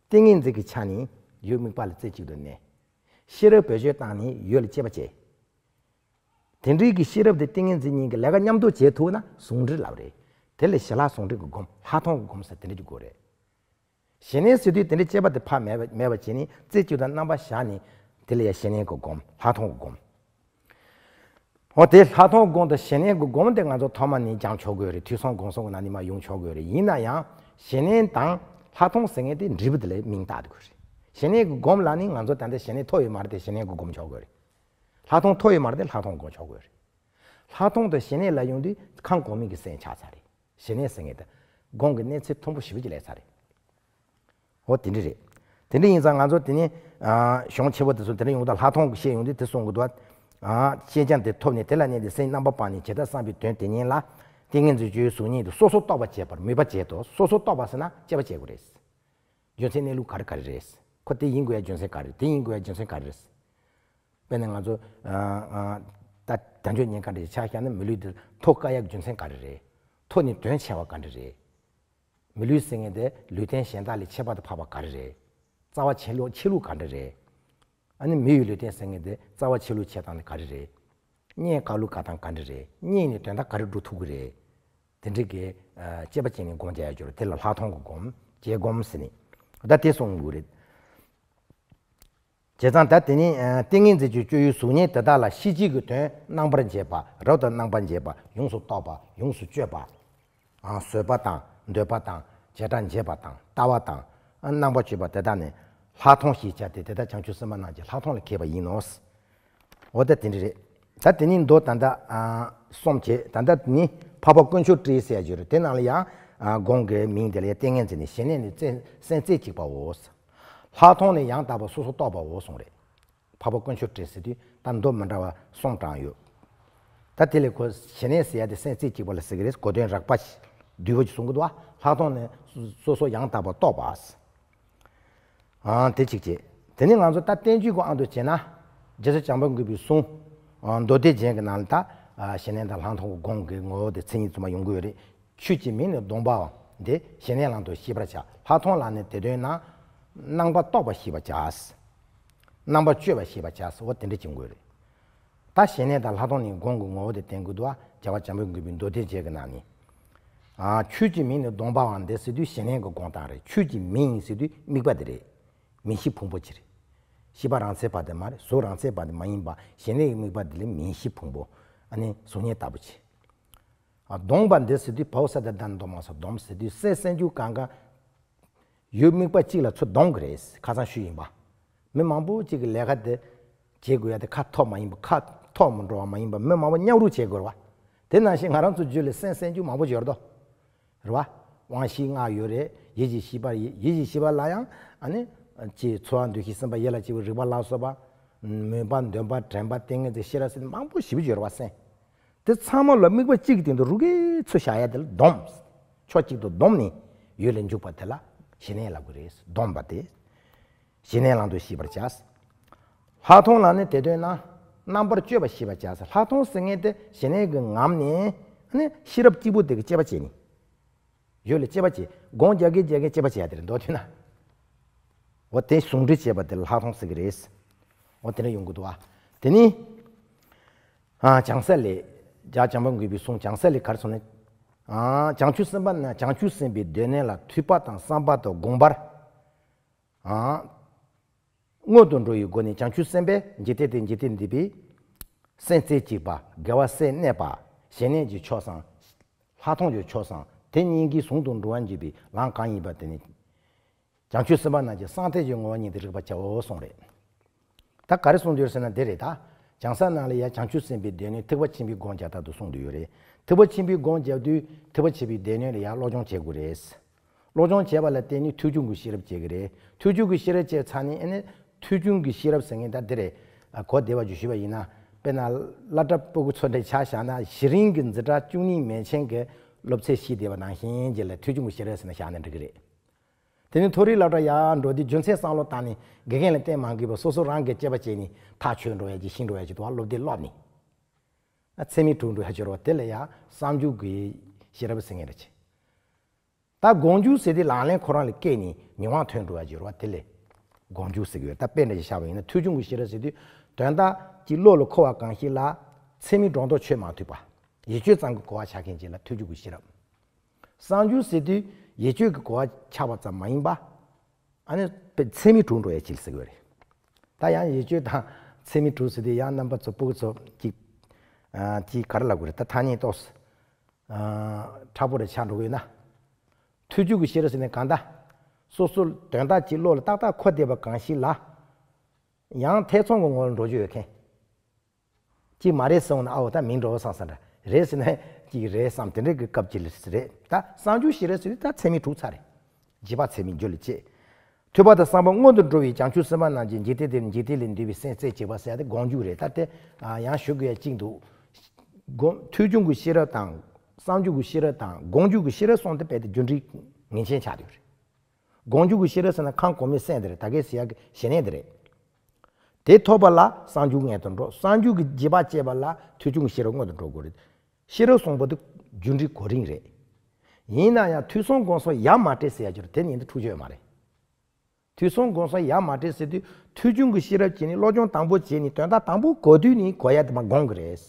ཏིང་ངེ་འཛིན་གྱི་ཆ་ནས་ཡུལ་དམིགས་པ་ལ་རྩེ་གཅིག་ཏུ་གནས། ཤེས་རབ་བེད་སྤྱོད་བཏང་ནས་ཡུལ་ལ་དཔྱད་པ་བྱེད། དེ་འདྲའི་གི་ཤེས་རབ་དེ་ཏིང་ངེ་འཛིན་གཉིས་ཀྱི་ལས་ཀ་མཉམ་དུ་བྱེད་ཐུབ་ན་ཟུང་འབྲེལ་ལབ་རེད། དེ་ལ་ཞི་ལྷག་ཟུང་འབྲེལ་གྱི་སྒོམ། ལྷག་མཐོང་གི་སྒོམ་ཟེར་དེ་འདྲ་ཅིག་དགོས་རེད། ཞི་གནས་ཟེར་དུས་དེ་འདྲའི་དཔྱད་པ་དེ་ཕར་མེད་པ་མེད་པ་བྱས་ནས་རྩེ་གཅིག་ཏུ་རྣམ་པར་བཞག་ནས། དེ་ལ་ཡང་ཞི་གནས་ཀྱི་སྒོམ། ལྷག་མཐོང་གི་སྒོམ། འོ་དེ་ལྷག་མཐོང་གི་སྒོམ་དང་ཞི་གནས་ཀྱི་སྒོམ་དེ་ང་ཚོ་ཐོག་མ་ནས་སྦྱང་ཆོག་གི་ཡོད་རེད། ཐོས་བསམ་སྒོམ་གསུམ་གྱི་ནང་ནས་མར་ཡོང་ཆོག་གི་ཡོད་རེད། ཡིན་ན་ཡང་ཞི་གནས་དང་ལྷག་མཐོང་ཟེར་མཁན་དེ་འབྲས་བུ་དེ་ལ་མིང་བཏགས་དགོས་རེད། ཞི་གནས་ཀྱི་སྒོམ་ལ་ནི་ང་ཚོ་ད་ལྟ་ཞི་གནས་ཐོབ་ཡོད་མ་རེད་དེ་ཞི་གནས་ཀྱི་སྒོམ་ཆོག་གི་ཡོད་རེད། ལྷག་མཐོང་ཐོབ་ཡོད་མ་རེད་དེ་ལྷག་མཐོང་སྒོམ་ཆོག་གི་ཡོད་རེད། ལྷག་མཐོང་དང་ཞི་གནས་ལ་ཡོང་དུས་ཁམས་གོང་མའི་གི་སེམས་ཆགས་ཚར་རེད། ཞི་གནས་ཟེར་མཁན་དེ་སྒོམ་གྱི་གནས་ཚད་མཐོན་པོ་ཞེ་པོ་ཅིག་སླེབས་ཚར་རེད། འོ་དེ་འདྲ་རེད། དེ་འདྲ་ཡིན་ཙང་ང་ཚོ་དེ་ནས། ཨ། གཞུང་ཆེན་པོ་དེ་ཚོ་དེ་འདྲ་ཡོང་དུས་ལྷག་མཐོང་གི་བཤད་ཡོང་དུས་དེ་གསུང་གི་འདུག་ཨ། ཤེས་བྱ་འདི་ཐོབ་ནས་དེ་ལ་གནས་ཏེ་སེམས་རྣམ་པར་སྤངས་ནས་ཇི་ལྟར་བསམ་པའི་དོན་དེ་ཉིད་ལ། ཏིང་ངེ་འཛིན་སྤྱོད་ཡུལ་གཟུགས་བརྙན་དུ་སོ་སོར་རྟོག་པར་བྱེད་པར་མོས་པ་བྱེད་དོ། སོ་སོར་རྟོག་པ་ཟེར་ན་དཔྱད་པ་བྱེད་དགོས་རེད། རྒྱུ་མཚན་གནས་ལུགས་ག་རེ་ག་རེ་རེད། ཁོ་དེ་ཡིན་དགོས་ཡ་རྒྱུ་མཚན་ག་རེ་རེད། དེ་ཡིན་དགོས་ཡ་རྒྱུ་མཚན་ག་རེ་རེད། དཔེར་ན་ང་ཚོ། ཨ། ཨ། ད་དལ་འབྱོར་རྙེད་དཀའ་འདྲ་ཆ་བཞག་ན་མི་ལུས་འདི་ཐོབ་དཀའ་ཡག་རྒྱུ་མཚན་ག་རེ་རེད། ཐོབ་ནས་དོན་ཆེ་བ་ག་འདྲ་རེད། མི་ལུས་ཟེར་མཁན་དེ་ལུས་རྟེན་གཞན་དག་ལས་ཁྱད་པར་དུ་འཕགས་པ་ག་རེ་རེད། རྩ་བ་ཆེ་ལུགས་ཆེ་ལུགས་ག་འདྲ་རེད། ཨ་ནི་མི་ཡི་ལུས་རྟེན་ཟེར་མཁན་དེ་རྩ་བ་ཆེ་ལུགས་ཆེ་སྟངས་དེ་ག་རེ་རེད། རྙེད་དཀའ་ལུགས་དཀའ་སྟངས་ག་འདྲ་རེད། རྙེད་ནས་དོན་དག་ག་རེ་སྒྲུབ་ཐུབ་ཀྱི་རེད། དེ་འདྲའི་གི། ཨ། དཔྱད་པ་བྱས་ནས་སྒོམ་རྒྱག་ཡ་ཅིག་ཡོད་རེད། དེ་ལ་ལྷག་མཐོང་གི་སྒོམ། དཔྱད་སྒོམ་ཟེར་ནས། ད་དེ་གསུང་དགོས་རེད། བྱས་ཙང་ད་དེ་ནི། ཨ། ཏིང་ངེ་འཛིན་གྱི་སྤྱོད་ཡུལ་གཟུགས་བརྙན་དེ་དག་ལ་ཤེས་བྱེད་ཀྱི་དོན་རྣམ་པར་འབྱེད་པ། རབ་ཏུ་རྣམ་པར་འབྱེད་པ། ཡོངས་སུ་རྟོག་པ། ཡོངས་སུ་དཔྱོད་པ། ཨ། བཟོད་པ་དང་འདོད་པ་དང་བྱེ་བྲག་འབྱེད་པ་དང་ལྟ་བ་དང་། ཨ། རྣམ་པར་དཔྱོད་པ་དེ་དག་ནི་ལྷག་མཐོང་ཞེས་བྱ་སྟེ། དེ་དག་བྱང་ཆུབ་སེམས་དཔའ་རྣམས་ཀྱི་ལྷག་མཐོང་ལ་མཁས་པ་ཡིན་ནོ། འོ་ད་དེ་འདྲ་རེད། ད་དེ་ནི་མདོ་ད་ལྟ། ཨ། གསུམ་བྱས། ད་ལྟ་དེ་ནི་འཕགས་པ་དཀོན་མཆོག་སྤྲུལ་ཟེར་ཡ་ཅིག་ཡོད་རེད། དེ་ནང་ལ་ཡང་། ཨ། སྒོམ་གྱི་མིང་དེ་ལ་ཡང་ཏིང་ངེ་འཛིན་ནི། ཞི་གནས་ནི་རྩེ་སེམས་རྩེ་གཅིག་པའོ། ལྷག་མཐོང་ནི་ཡང་དག་པར་སོ་སོར་རྟོག་པའོ་གསུངས་རེད། འཕགས་པ་དཀོན་མཆོག་སྤྲུལ་ཟེར་དུས་ད་མདོ་མི་འདྲ་བ་གསུམ་དྲངས་ཡོད། ད་དེ་ལས་ཁོ་ཞི་གནས་ཟེར་ཡ་དེ་སེམས་རྩེ་གཅིག་པ་ལ་ཟེར་གི་རེད། གོ་དོན་རགས་པ་ཞིག་བསྡུས་པ་ཞིག་གསུང་གི་འདུག་བ། ལྷག་མཐོང་ནི་སོ་སོ་ཡང་དག་པར་རྟོག་པ། ཨ། དེ་གཅིག་བྱས། དེ་ནས་ང་ཚོ་ད་བསྟན་བཅོས་ཀྱི་དབང་དུ་བྱས་ན། རྗེ་བཙུན་བྱམས་པ་མགོན་པོའི་གསུང་། ཨ། མདོ་སྡེ་རྒྱན་གྱི་ནང་ལ་ད། ཨ། ཞི་གནས་དང་ལྷག་མཐོང་གི་སྒོམ་གྱི་ངོ་བོ་དེ་མཚན་ཉིད་དུ་མ་ཡོང་གི་ཡོད་རེད། ཆོས་ཀྱི་མིང་ནི་སྡོམ་པའམ། དེ་ཞི་གནས་ལའང་དུ་ཤེས་པར་བྱ། ལྷག་མཐོང་ལ་ནི་དེ་དོན་ན། རྣམ་པར་རྟོག་པར་ཤེས་པར་བྱ། རྣམ་པར་དཔྱོད་པར་ཤེས་པར་བྱ། འོ་དེ་འདྲ་བྱེད་དགོས་རེད། ད་ཞི་གནས་དང་ལྷག་མཐོང་གཉིས་སྒོམ་གྱི་ངོ་བོ་དེ་བསྟན་དགོས་འདུག་བ། རྒྱལ་བ་བྱམས་པ་མགོན་པོའི་མདོ་སྡེ་རྒྱན་གྱི་ནང་ནས། ཨ། ཆོས་ཀྱི་མིང་ནི་སྡོམ་པའམ། དེ་ཟེར་དུས་ཞི་གནས་ཀྱི་སྒོམ་སྟངས་རེད། ཆོས་ཀྱི་མིང་ཟེར་དུས་དམིགས་པ་དེ་རེད། མིང་གཞི་ཕུང་པོ་ཅིག་རེད། ཤེས་པ་རང་མཚན་པ་དེ་མ་རེད། གཟུགས་རང་མཚན་པ་དེ་མ་ཡིན་པ། ཞི་གནས་ཀྱི་དམིགས་པ་དེ་ལ་མིང་གཞི་ཕུང་པོ། ཨ་ནི་གཟུགས་བརྙན་ལྟ་བུ་ཅིག་ཨ། སྡོམ་པ་འདི་ཟེར་དུས་བའོ་ས་ད་ལྡ་ན་སྡོ་མ་ས་སྡོམ་ཟེར་དུས་སེམས་སེམས་རྒྱུད་གང་ག་ཡུལ་དམིགས་པ་གཅིག་ལ་ཚུར་སྡོམ་གི་རེད། ཁ་སང་ཞུས་ཡིན་པ། མི་མང་པོ་གཅིག་གི་ལས་ཀ་དེ་བྱེད་དགོས་ཡ་དེ་ཁ་ཐོག་མ་ཡིན་པ། ཁ་ཐོག་མི་འགྲོ་བ་མ་ཡིན་པ། མི་མང་པོ་མཉམ་རུབ་བྱེད་དགོས་རེད་བ། དེ་ནང་བཞིན་ང་རང་ཚོ་རྒྱུད་ལ་སེམས་སེམས་རྒྱུད་མང་པོ་ཡོད་རེད་དོ། རེད་བ། དབང་ཤེས་ལྔ་ཡོད་རེད། ཡིད་ཀྱི་ཤེས་པ། ཡིད་ཀྱི་ཤེས་པ་ལ་ཡང་ཨ་ནི་ཅི། ཚོར་བ། འདུ་ཤེས། སེམས་པ། ཡིད་ལ་བྱེད་པའི་རེག་པ་ལ་སོགས་པ། མོས་པ། འདོད་པ། དྲན་པ། ཏིང་ངེ་འཛིན། ཤེས་རབ་ཟེར་ནས་མང་པོ་ཞེ་པོ་ཡོད་རེད་བ། སེམས། དེ་ཚང་མ་ལ་དམིགས་པ་གཅིག་གི་སྟེང་དུ་རུ་གེ་ཚུར་བཞག་ཡ་དེ་ལ་སྡོམ། ཕྱོགས་གཅིག་ཏུ་བསྡོམས་ནས་ཡུལ་ལ་འཇུག་པ་དེ་ལ་ཞི་གནས་ལབ་ཀྱི་རེད། སྡོམ་པ་དེ། ཞི་གནས་ལའང་དུ་ཤེས་པར་བྱ། ལྷག་མཐོང་ལ་ནི་དེ་དོན་ན། རྣམ་པར་དཔྱོད་པར་ཤེས་པར་བྱ། ལྷག་མཐོང་ཟེར་མཁན་དེ་ཞི་གནས་ཀྱི་ངང་ནས་ནི་ཤེས་རབ་གཅིག་པུ་དེ་གི་དཔྱད་པ་བྱས་ནས། ཡུལ་ལ་དཔྱད་པ་བྱེད། སྒོམ་རྒྱག་གིན་རྒྱག་གིན་དཔྱད་པ་བྱེད་ཡ་དེ་རེད། མདོར་བསྡུས་ན། འོ་དེ་ཟུང་འབྲེལ་བྱེད་པ་དེ་ལ་ལྷག་མཐོང་ཟེར་གི་རེད། འོ་དེ་འདྲ་ཡོང་གི་འདུག་བ། དེ་ནི། ཨ། བྱང་ས་ལས། རྒྱ་བྱམས་པ་མགོན་པོའི་གསུང་བྱང་སེམས་ལས་ག་རེ་གསུངས་ནས། བྱང་ཆུབ་སེམས་དཔའ་རྣམས་བྱང་ཆུབ་སེམས་དཔའི་སྡེ་སྣོད་ལ་ཐོས་པ་དང་བསམ་པ་དང་སྒོམ་པར། སྔོན་དུ་འགྲོ་བའི་སྒོ་ནས་བྱང་ཆུབ་སེམས་དཔའི་འཇིག་རྟེན་དེ་འཇིག་རྟེན་འདས་པའི་སེམས་རྩེ་གཅིག་པ། དགེ་བ་སེམས་གནས་པ། ཞི་གནས་ཀྱི་མཆོག་གསུམ། ལྷག་མཐོང་གི་མཆོག་གསུམ་དེ་གཉིས་ཀྱི་ཟུང་དུ་འགྲོ་བར་འགྱུར་བའི་ལམ་གང་ཡིན་པ་དེ་ནི། བྱང་ཆུབ་སེམས་དཔའ་རྣམས་ཀྱི་གསང་སྟེ་གྱི་ངོ་བོ་ཉིད་དུ་རིག་པར་བྱའོ་གསུངས་རེད། ད་ག་རེ་གསུངས་འདུག་ཟེར་ན་འདི་རེད་ད། བྱང་ས་ནང་ལ་ཡ་བྱང་ཆུབ་སེམས་དཔའི་སྡེ་སྣོད་ཐེག་པ་ཆེན་པོའི་སྒོམ་རྒྱག་སྟངས་དུ་གསུངས་འདུག་ཡོད་རེད། ཐེག་པ་ཆེན་པོའི་སྒོམ་རྒྱག་དུས་ཐེག་པ་ཆེན་པོའི་སྡེ་སྣོད་ལ་ཡ་སློབ་སྦྱོང་བྱེད་དགོས་རེད། སློབ་སྦྱོང་བྱེད་པ་ལ་བརྟེན་ནས་ཐོས་བྱུང་གི་ཤེས་རབ་སྐྱེ་གི་རེད། ཐོས་བྱུང་གི་ཤེས་རབ་སྐྱེས་ཚར་ནས་ཨ་ནི་ཐོས་བྱུང་གི་ཤེས་རབ་ཟེར་མཁན་ད་འདི་རེད། གོ་བདེ་བ་ཅིག་ཞུས་པ་ཡིན་ན། དཔེར་ན་སློབ་གྲྭ་ཕྲུ་གུ་ཚོ་འདྲ་ཆ་བཞག་ན་གཞི་རིམ་གྱི་འཛིན་གྲྭ་བཅུ་གཉིས་མན་ཆད་ཀྱི་སློབ་ཚན་བཞི་བསྡད་པ་ནང་བཞིན་གྱི་ལ་ཐོས་བྱུང་གི་ཤེས་རབ་ཟེར་ན་བཞག་ན་འགྲིག་གི་རེད། དེ་ནས་མཐོ་རིམ་སློབ་གྲྭ་ཡར་འགྲོ་དུས་རྒྱུ་མཚན་བསམ་བློ་བཏང་ནས་དགེ་རྒན་ལ་བསྟེན་མ་དགོས་པར་སོ་སོ་རང་གིས་དཔྱད་པ་བྱས་ནས་ཐག་ཆོད་འགྲོ་ཡ་གྱི་ཤེས་འགྲོ་ཡ་གྱི་དུ་བ་སློབ་དེབ་ཀློག་ནས། ཚད་མའི་གྲུ་འགྲོ་ཡ་གྱི་རོ་དེ་ལ་ཡ་བསམ་བྱུང་གི་ཤེས་རབ་ཟེར་ངེས་རེད་ཅེ། ད་སྒོམ་བྱུང་ཟེར་དུས་ལག་ལེན་ཁོ་རང་ལ་བཀལ་ནས་ཉེ་བར་ཐོན་འགྲོ་ཡ་གྱི་རོ་དེ་ལ་སྒོམ་བྱུང་ཟེར་གི་ཡོད། ད་དཔེ་འདྲ་ཞིག་བཞག་པ་ཡིན་ན་ཐོས་བྱུང་གི་ཤེས་རབ་ཟེར་དུས་དོན་དག་ཅིག་བློ་ལ་འཁོར་བ་གང་ཞིག་ལ་ཚད་མའི་སྒྲོ་འདོགས་ཆོད་མ་ཐུབ་པ། ཡིད་དཔྱོད་ཙམ་གྱི་གོ་བ་ཆགས་མཁན་ཅིག་ལ་ཐོས་བྱུང་གི་ཤེས་རབ། བསམ་བྱུང་ཟེར་དུས་ཡིད་དཔྱོད་ཀྱི་གོ་བ་ཆགས་པ་ཙམ་མ་ཡིན་པ། ཨ་ནི་ཚད་མའི་གྲུ་འགྲོ་ཡ་ཅིག་ཟེར་གི་རེད། ད་ཡང་ཡིད་དཔྱོད་དང་ཚད་མའི་གྲུ་ཟེར་དུས་ཡང་རྣམ་པ་ཚོ་ཕྲུ་གུ་ཚོ་ཅིག་ཅིག་ག་རེ་ལབ་དགོས་རེད། ད་ཐ་སྙད་ཏོག་ཙམ་མཁྲེགས་པོ་རེ་ཆགས་འགྲོ་གི་ཡོད་ན། ཐོས་བྱུང་གི་ཤེས་རབ་ཟེར་ནས་གང་ལྟར་སོ་སོ་དོན་དག་ཅིག་བློ་ལ་ཏག་ཏག་འཁོར་བསྡད་པ་གང་ཞིག་ལ་ཡང་ཐེ་ཚོམ་གྱི་ངོ་ལ་འགྲོ་རྒྱུ་ཡོད་མཁན། གཅིག་མ་རེད་གསུངས་ན་ཨའོ་ད་མིང་འགྲོ་བསམ་ས་འདྲ་རེད་ཟེར་ན་གཅིག་རེད་བསམ་དེ་འདྲའི་གི་སྐབས་ཅིག་ལ་རེད། ད་བསམ་བྱུང་ཤེས་རབ་ཟེར་དུས་ད་ཚད་མའི་གྲུ་ཚར་རེད། རྗེས་དཔག་ཚད་མའི་རྒྱུ་ལ་སྐྱེས། ཐོས་པ་དང་བསམ་པ་སྔོན་དུ་འགྲོ་བའི་བྱང་ཆུབ་སེམས་དཔའ་རྣམས་ཀྱི་འཇིག་རྟེན་དེར་འཇིག་རྟེན་ལས་འདས་པའི་སེམས་རྩེ་གཅིག་པ་ཟེར་ཡ་དེ་སྒོམ་བྱུང་རེད། ད་དེ་ཡང་ཞུ་དགོས་ཡ་གཅིག་འདུག་སྒོམ་ཐོས་བྱུང་གི་ཤེས་རབ་དང་བསམ་བྱུང་གི་ཤེས་རབ་དང་སྒོམ་བྱུང་གི་ཤེས་རབ་གསུམ་དེ་རྦད་དེ་རྒྱུ་འབྲས་ངེས་ཅན་ཆགས་བསྡད་ཡོད་རེད། སྒོམ་བྱུང་གི་ཤེས་རབ་ཟེར་ན་ཁམས་གོང་མའི་སེམས་དེ་རེད། ད་གའི་ཟེར་ཡག་གི་ཞི་གནས་དེ་རེད། དེ་ཐོབ་པ་ལ་བསམ་བྱུང་སྔོན་དུ་འགྲོ། བསམ་བྱུང་གི་རྗེས་དཔག་བྱས་པ་ལ་ཐོས་བྱུང་གི་ཤེས་རབ་སྔོན་དུ་འགྲོ་དགོས་རེད། ཤེས་རབ་གསུམ་པོ་དེ་རྒྱུ་འབྲས་གོ་རིམ་རེད། ཡིན་ན་ཡང་ཐོས་བསམ་སྒོམ་གསུམ་ཡར་མ་བྲལ་ཟེར་ཡག་ཅིག་རེད། དེ་ཉིད་དུ་འཁྲུལ་ཆོས་མ་རེད། ཐོས་བསམ་སྒོམ་གསུམ་ཡར་མ་བྲལ་ཟེར་དུས་ཐོས་བྱུང་གི་ཤེས་རབ་བྱས་ནས་སློབ་སྦྱོང་དང་པོ་བྱས་ནས་དོན་དག་དང་པོ་གོ་དུས་ནས་གོ་ཡག་དེ་མར་སྒོམ་གི་རེད།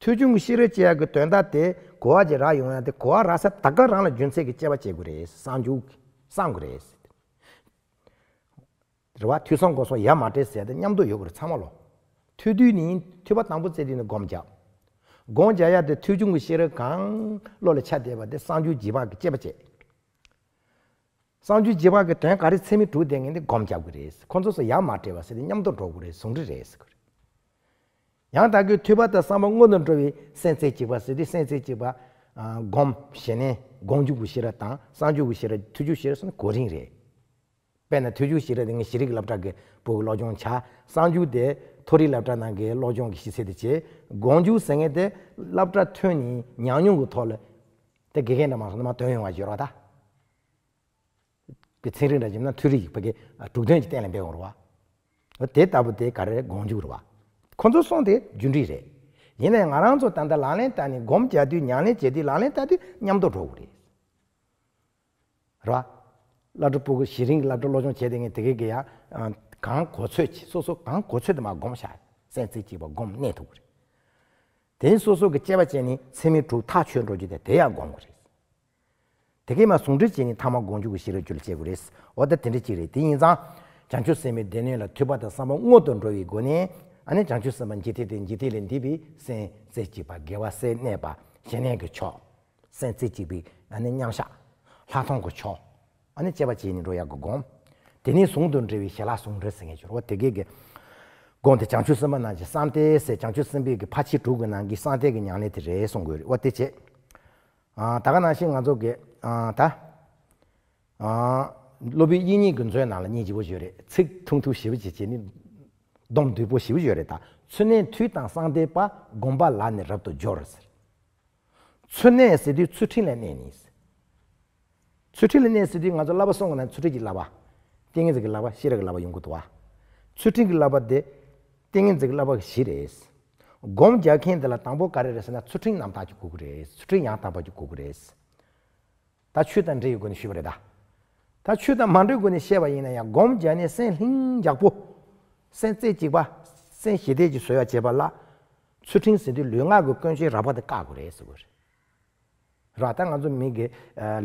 ཐོས་བྱུང་གི་ཤེས་རབ་ཅེས་ཡག་གི་དོན་དག་དེ་གོ་བ་ཅིག་རག་ཡོང་ཡག་དེ་གོ་བ་རག་ས་ད་ག་རང་ལ་རྒྱུ་མཚན་གྱི་དཔྱད་པ་བྱེད་དགོས་རེད། བསམ་བྱུང་བསམ་དགོས་རེད། རེད་བ། ཐོས་བསམ་སྒོམ་གསུམ་ཡར་མ་བྲལ་ཟེར་ཡག་དེ་མཉམ་དུ་ཡོད་དགོས་རེད་ཚང་མ་ལོ། ཐོས་དུས་ནི་ཐོས་པ་དང་པོ་བཙལ་དུས་ནི་སྒོམ་རྒྱག་སྒོམ་རྒྱག་ཡག་དེ་ཐོས་བྱུང་གི་ཤེས་རབ་གང་བློ་ལ་ཆགས་བསྡད་པ་དེ་བསམ་བྱུང་རྗེས་དཔག་གི་དཔྱད་པ་བྱེད། བསམ་བྱུང་རྗེས་དཔག་གི་དོན་ག་རེ་ཚད་མའི་གྲུ་དེ་ངེས་ཏེ་སྒོམ་རྒྱག་དགོས་རེད། ཁོ་ཚོ་སོ་ཡར་མ་བྲལ་བ་ཟེར་ཏེ་མཉམ་དུ་འགྲོ་དགོས་རེད། ཟུང་འབྲེལ་རེད་ཟེར་དགོས་རེད། ཡང་ད་གི་ཐོས་པ་དང་བསམ་པ་སྔོན་དུ་འགྲོ་བའི་སེམས་རྩེ་གཅིག་པ་ཟེར་ཏེ་སེམས་རྩེ་གཅིག་པ། སྒོམ་ཞི་གནས་སྒོམ་བྱུང་གི་ཤེས་རབ་དང་བསམ་བྱུང་གི་ཤེས་རབ་ཐོས་བྱུང་ཤེས་རབ་སོགས་གོ་རིམ་རེད། དཔེར་ན་ཐོས་བྱུང་ཤེས་རབ་དེ་ངས་ཤེས་རིག་སློབ་གྲྭ་གི་བུ་གི་སློབ་སྦྱོང་བྱ། བསམ་བྱུང་དེ་མཐོ་རིམ་སློབ་གྲྭ་ནང་གི་སློབ་སྦྱོང་གི་ཤེས་ཚད་དེ་བྱེད། སྒོམ་བྱུང་ཟེར་མཁན་དེ་སློབ་གྲྭ་ཐོན་ནས་ཉམས་མྱོང་གི་ཐོག་ལ་དེ་དགེ་རྒན་འདྲ་མ་སོང་ན་མ་ཐོན་ཡོང་བ་ཡོད་ར་ད། གི་ཚན་རིག་འདྲ་བྱས་ན་འཕྲུལ་རིག་གི་ཕ་གི་དྲུག་དོན་གྱི་སྟེང་ལ་འབད་འོང་ར་བ། དེ་ལྟ་བུ་དེ་ག་རེ་སྒོམ་བྱུང་ར་བ། ཁོ་ཚོ་སོང་དེ་རྒྱུ་འབྲས་རེད། ཡིན་ནའི་ང་རང་ཚོ་ད་ལྟ་ལག་ལེན་བསྟར་ནས་སྒོམ་རྒྱག་དུས་ཉམས་ལེན་བྱེད་དུས་ལག་ལེན་བསྟར་དུས་མཉམ་དུ་འགྲོ་དགོས་རེད། ར། སློབ་གྲྭ་ཕྲུ་གུ་གཞི་རིམ་གྱི་སློབ་གྲྭ་སློབ་སྦྱོང་བྱས་དེ་ངས་དེ་གའི་གི་ཡང་གང་གོ་ཚོད་ཀྱི་སོ་སོ་གང་གོ་ཚོད་དེ་མ་སྒོམ་བྱ། སེམས་རྩེ་གཅིག་པ་སྒོམ་གནས་ཐུབ་ཀྱི་རེད། དེ་ནས་སོ་སོ་གི་དཔྱད་པ་བྱས་ནས་ཚད་མའི་གྲུ་ཐག་ཆོད་འགྲོ་རྒྱུ་དེ་དེ་ཡང་སྒོམ་དགོས་རེད། དེ་གའི་མ་ཟུང་འབྲེལ་བྱས་ནས་ཐ་མ་སྒོམ་བྱུང་གི་ཤེས་རབ་རྒྱུད་ལ་སྐྱེ་དགོས་རེད། འོ་ད་དེ་འདྲ་ཅིག་རེད། དེ་ཡིན་ཙང་བྱང་ཆུབ་སེམས་དཔའི་སྡེ་སྣོད་ལ་ཐོས་པ་དང་བསམ་པ་སྔོན་དུ་འགྲོ་བའི་སྒོ་ནས་ཨ་ནི་བྱང་ཆུབ་སེམས་དཔའ་འཇིག་རྟེན་དེ་འཇིག་རྟེན་ལས་འདས་པའི་སེམས་རྩེ་གཅིག་པ་དགེ་བ་སེམས་གནས་པ་ཞི་གནས་ཀྱི་མཆོག་སེམས་རྩེ་གཅིག་པའི་ཨ་ནི་མཉམ་བཞག་ལྷག་མཐོང་གི་མཆོག་ཨ་ནི་དཔྱད་པ་བྱས་ནས་འགྲོ་ཡག་གི་སྒོམ། དེ་ནས་ཟུང་དུ་འབྲེལ་བའི་ཞི་ལྷག་ཟུང་འབྲེལ་ཟེར་མཁན་ཅིག་ཡོད་རེད། འོ་དེ་གའི་གི་སྒོམ་དེ་བྱང་ཆུབ་སེམས་དཔའ་རྣམས་ཀྱི་བསམ་གཏན་ཟེར། བྱང་ཆུབ་སེམས་དཔའི་གི་ཕར་ཕྱིན་དྲུག་གི་ནང་གི་བསམ་གཏན་གྱི་ཉམས་ལེན་དེ་རེད་གསུང་དགོས་རེད། འོ་དེ་བྱས། ཨ། ད་ག་ནང་བཞིན་ང་ཚོ་གི་ཨ། ད་ཨ། སློབ་དཔོན་དབྱིག་གཉེན་གྱི་མཛོད་ནང་ལ་སྙིང་རྗེ་པོ་ཡོད་རེད། ཚིག་ཐུང་ཐུང་ཞེ་པོ་ཅིག་བྱས་ནས་སྡོམ་བསྡུས་པོ་ཞེ་པོ་ཡོད་རེད་ད། ཚུལ་གནས་ཐོས་དང་བསམ་གཏན་པ། སྒོམ་པ་ལ་ནི་རབ་ཏུ་སྦྱོར་ཟེར། ཚུལ་གནས་ཟེར་དུས་ཚུལ་ཁྲིམས་ལ་གནས་ནས། ཚུལ་ཁྲིམས་ལ་གནས་ཟེར་དུས་ང་ཚོ་བསླབ་པ་གསུམ་གྱི་ནང་ཚུལ་ཁྲིམས་ཀྱི་བསླབ་པ། ཏིང་ངེ་འཛིན་གྱི་བསླབ་པ། ཤེས་རབ་ཀྱི་བསླབ་པ་ཡོང་གི་འདུག་བ། ཚུལ་ཁྲིམས་ཀྱི་བསླབ་པ་དེ་ཏིང་ངེ་འཛིན་གྱི་བསླབ་པ་བཞི་རེད། སྒོམ་རྒྱག་མཁན་དེ་ལ་དང་པོ་ག་རེ་རེད་ཟེར་ན་ཚུལ་ཁྲིམས་རྣམ་དག་ཅིག་དགོས་ཀྱི་རེད། ཚུལ་ཁྲིམས་ཡང་དག་པ་ཅིག་དགོས་ཀྱི་རེད། ད་ཆོས་དང་འབྲེལ་བའི་སྒོ་ནས་ཞུས་པ་རེད་ད། ད་ཆོས་དང་མ་འབྲེལ་སྒོ་ནས་བཤད་པ་ཡིན་ན་ཡང་སྒོམ་རྒྱག་ནས་སེམས་ལྷིང་འཇགས་པོ། སེམས་རྩེ་གཅིག་པ། སེམས་ཞི་བདེ་ཅིག་བཟོ་ཡག་བྱེད་པ་ལ། ཚུལ་ཁྲིམས་ཟེར་དུས་ལུས་ངག་གི་ཀུན་སྤྱོད་རགས་པ་དེ་བཀག་དགོས་རེད་ཟེར་དགོས་རེད། ར་ད་ང་ཚོ་མི་གི་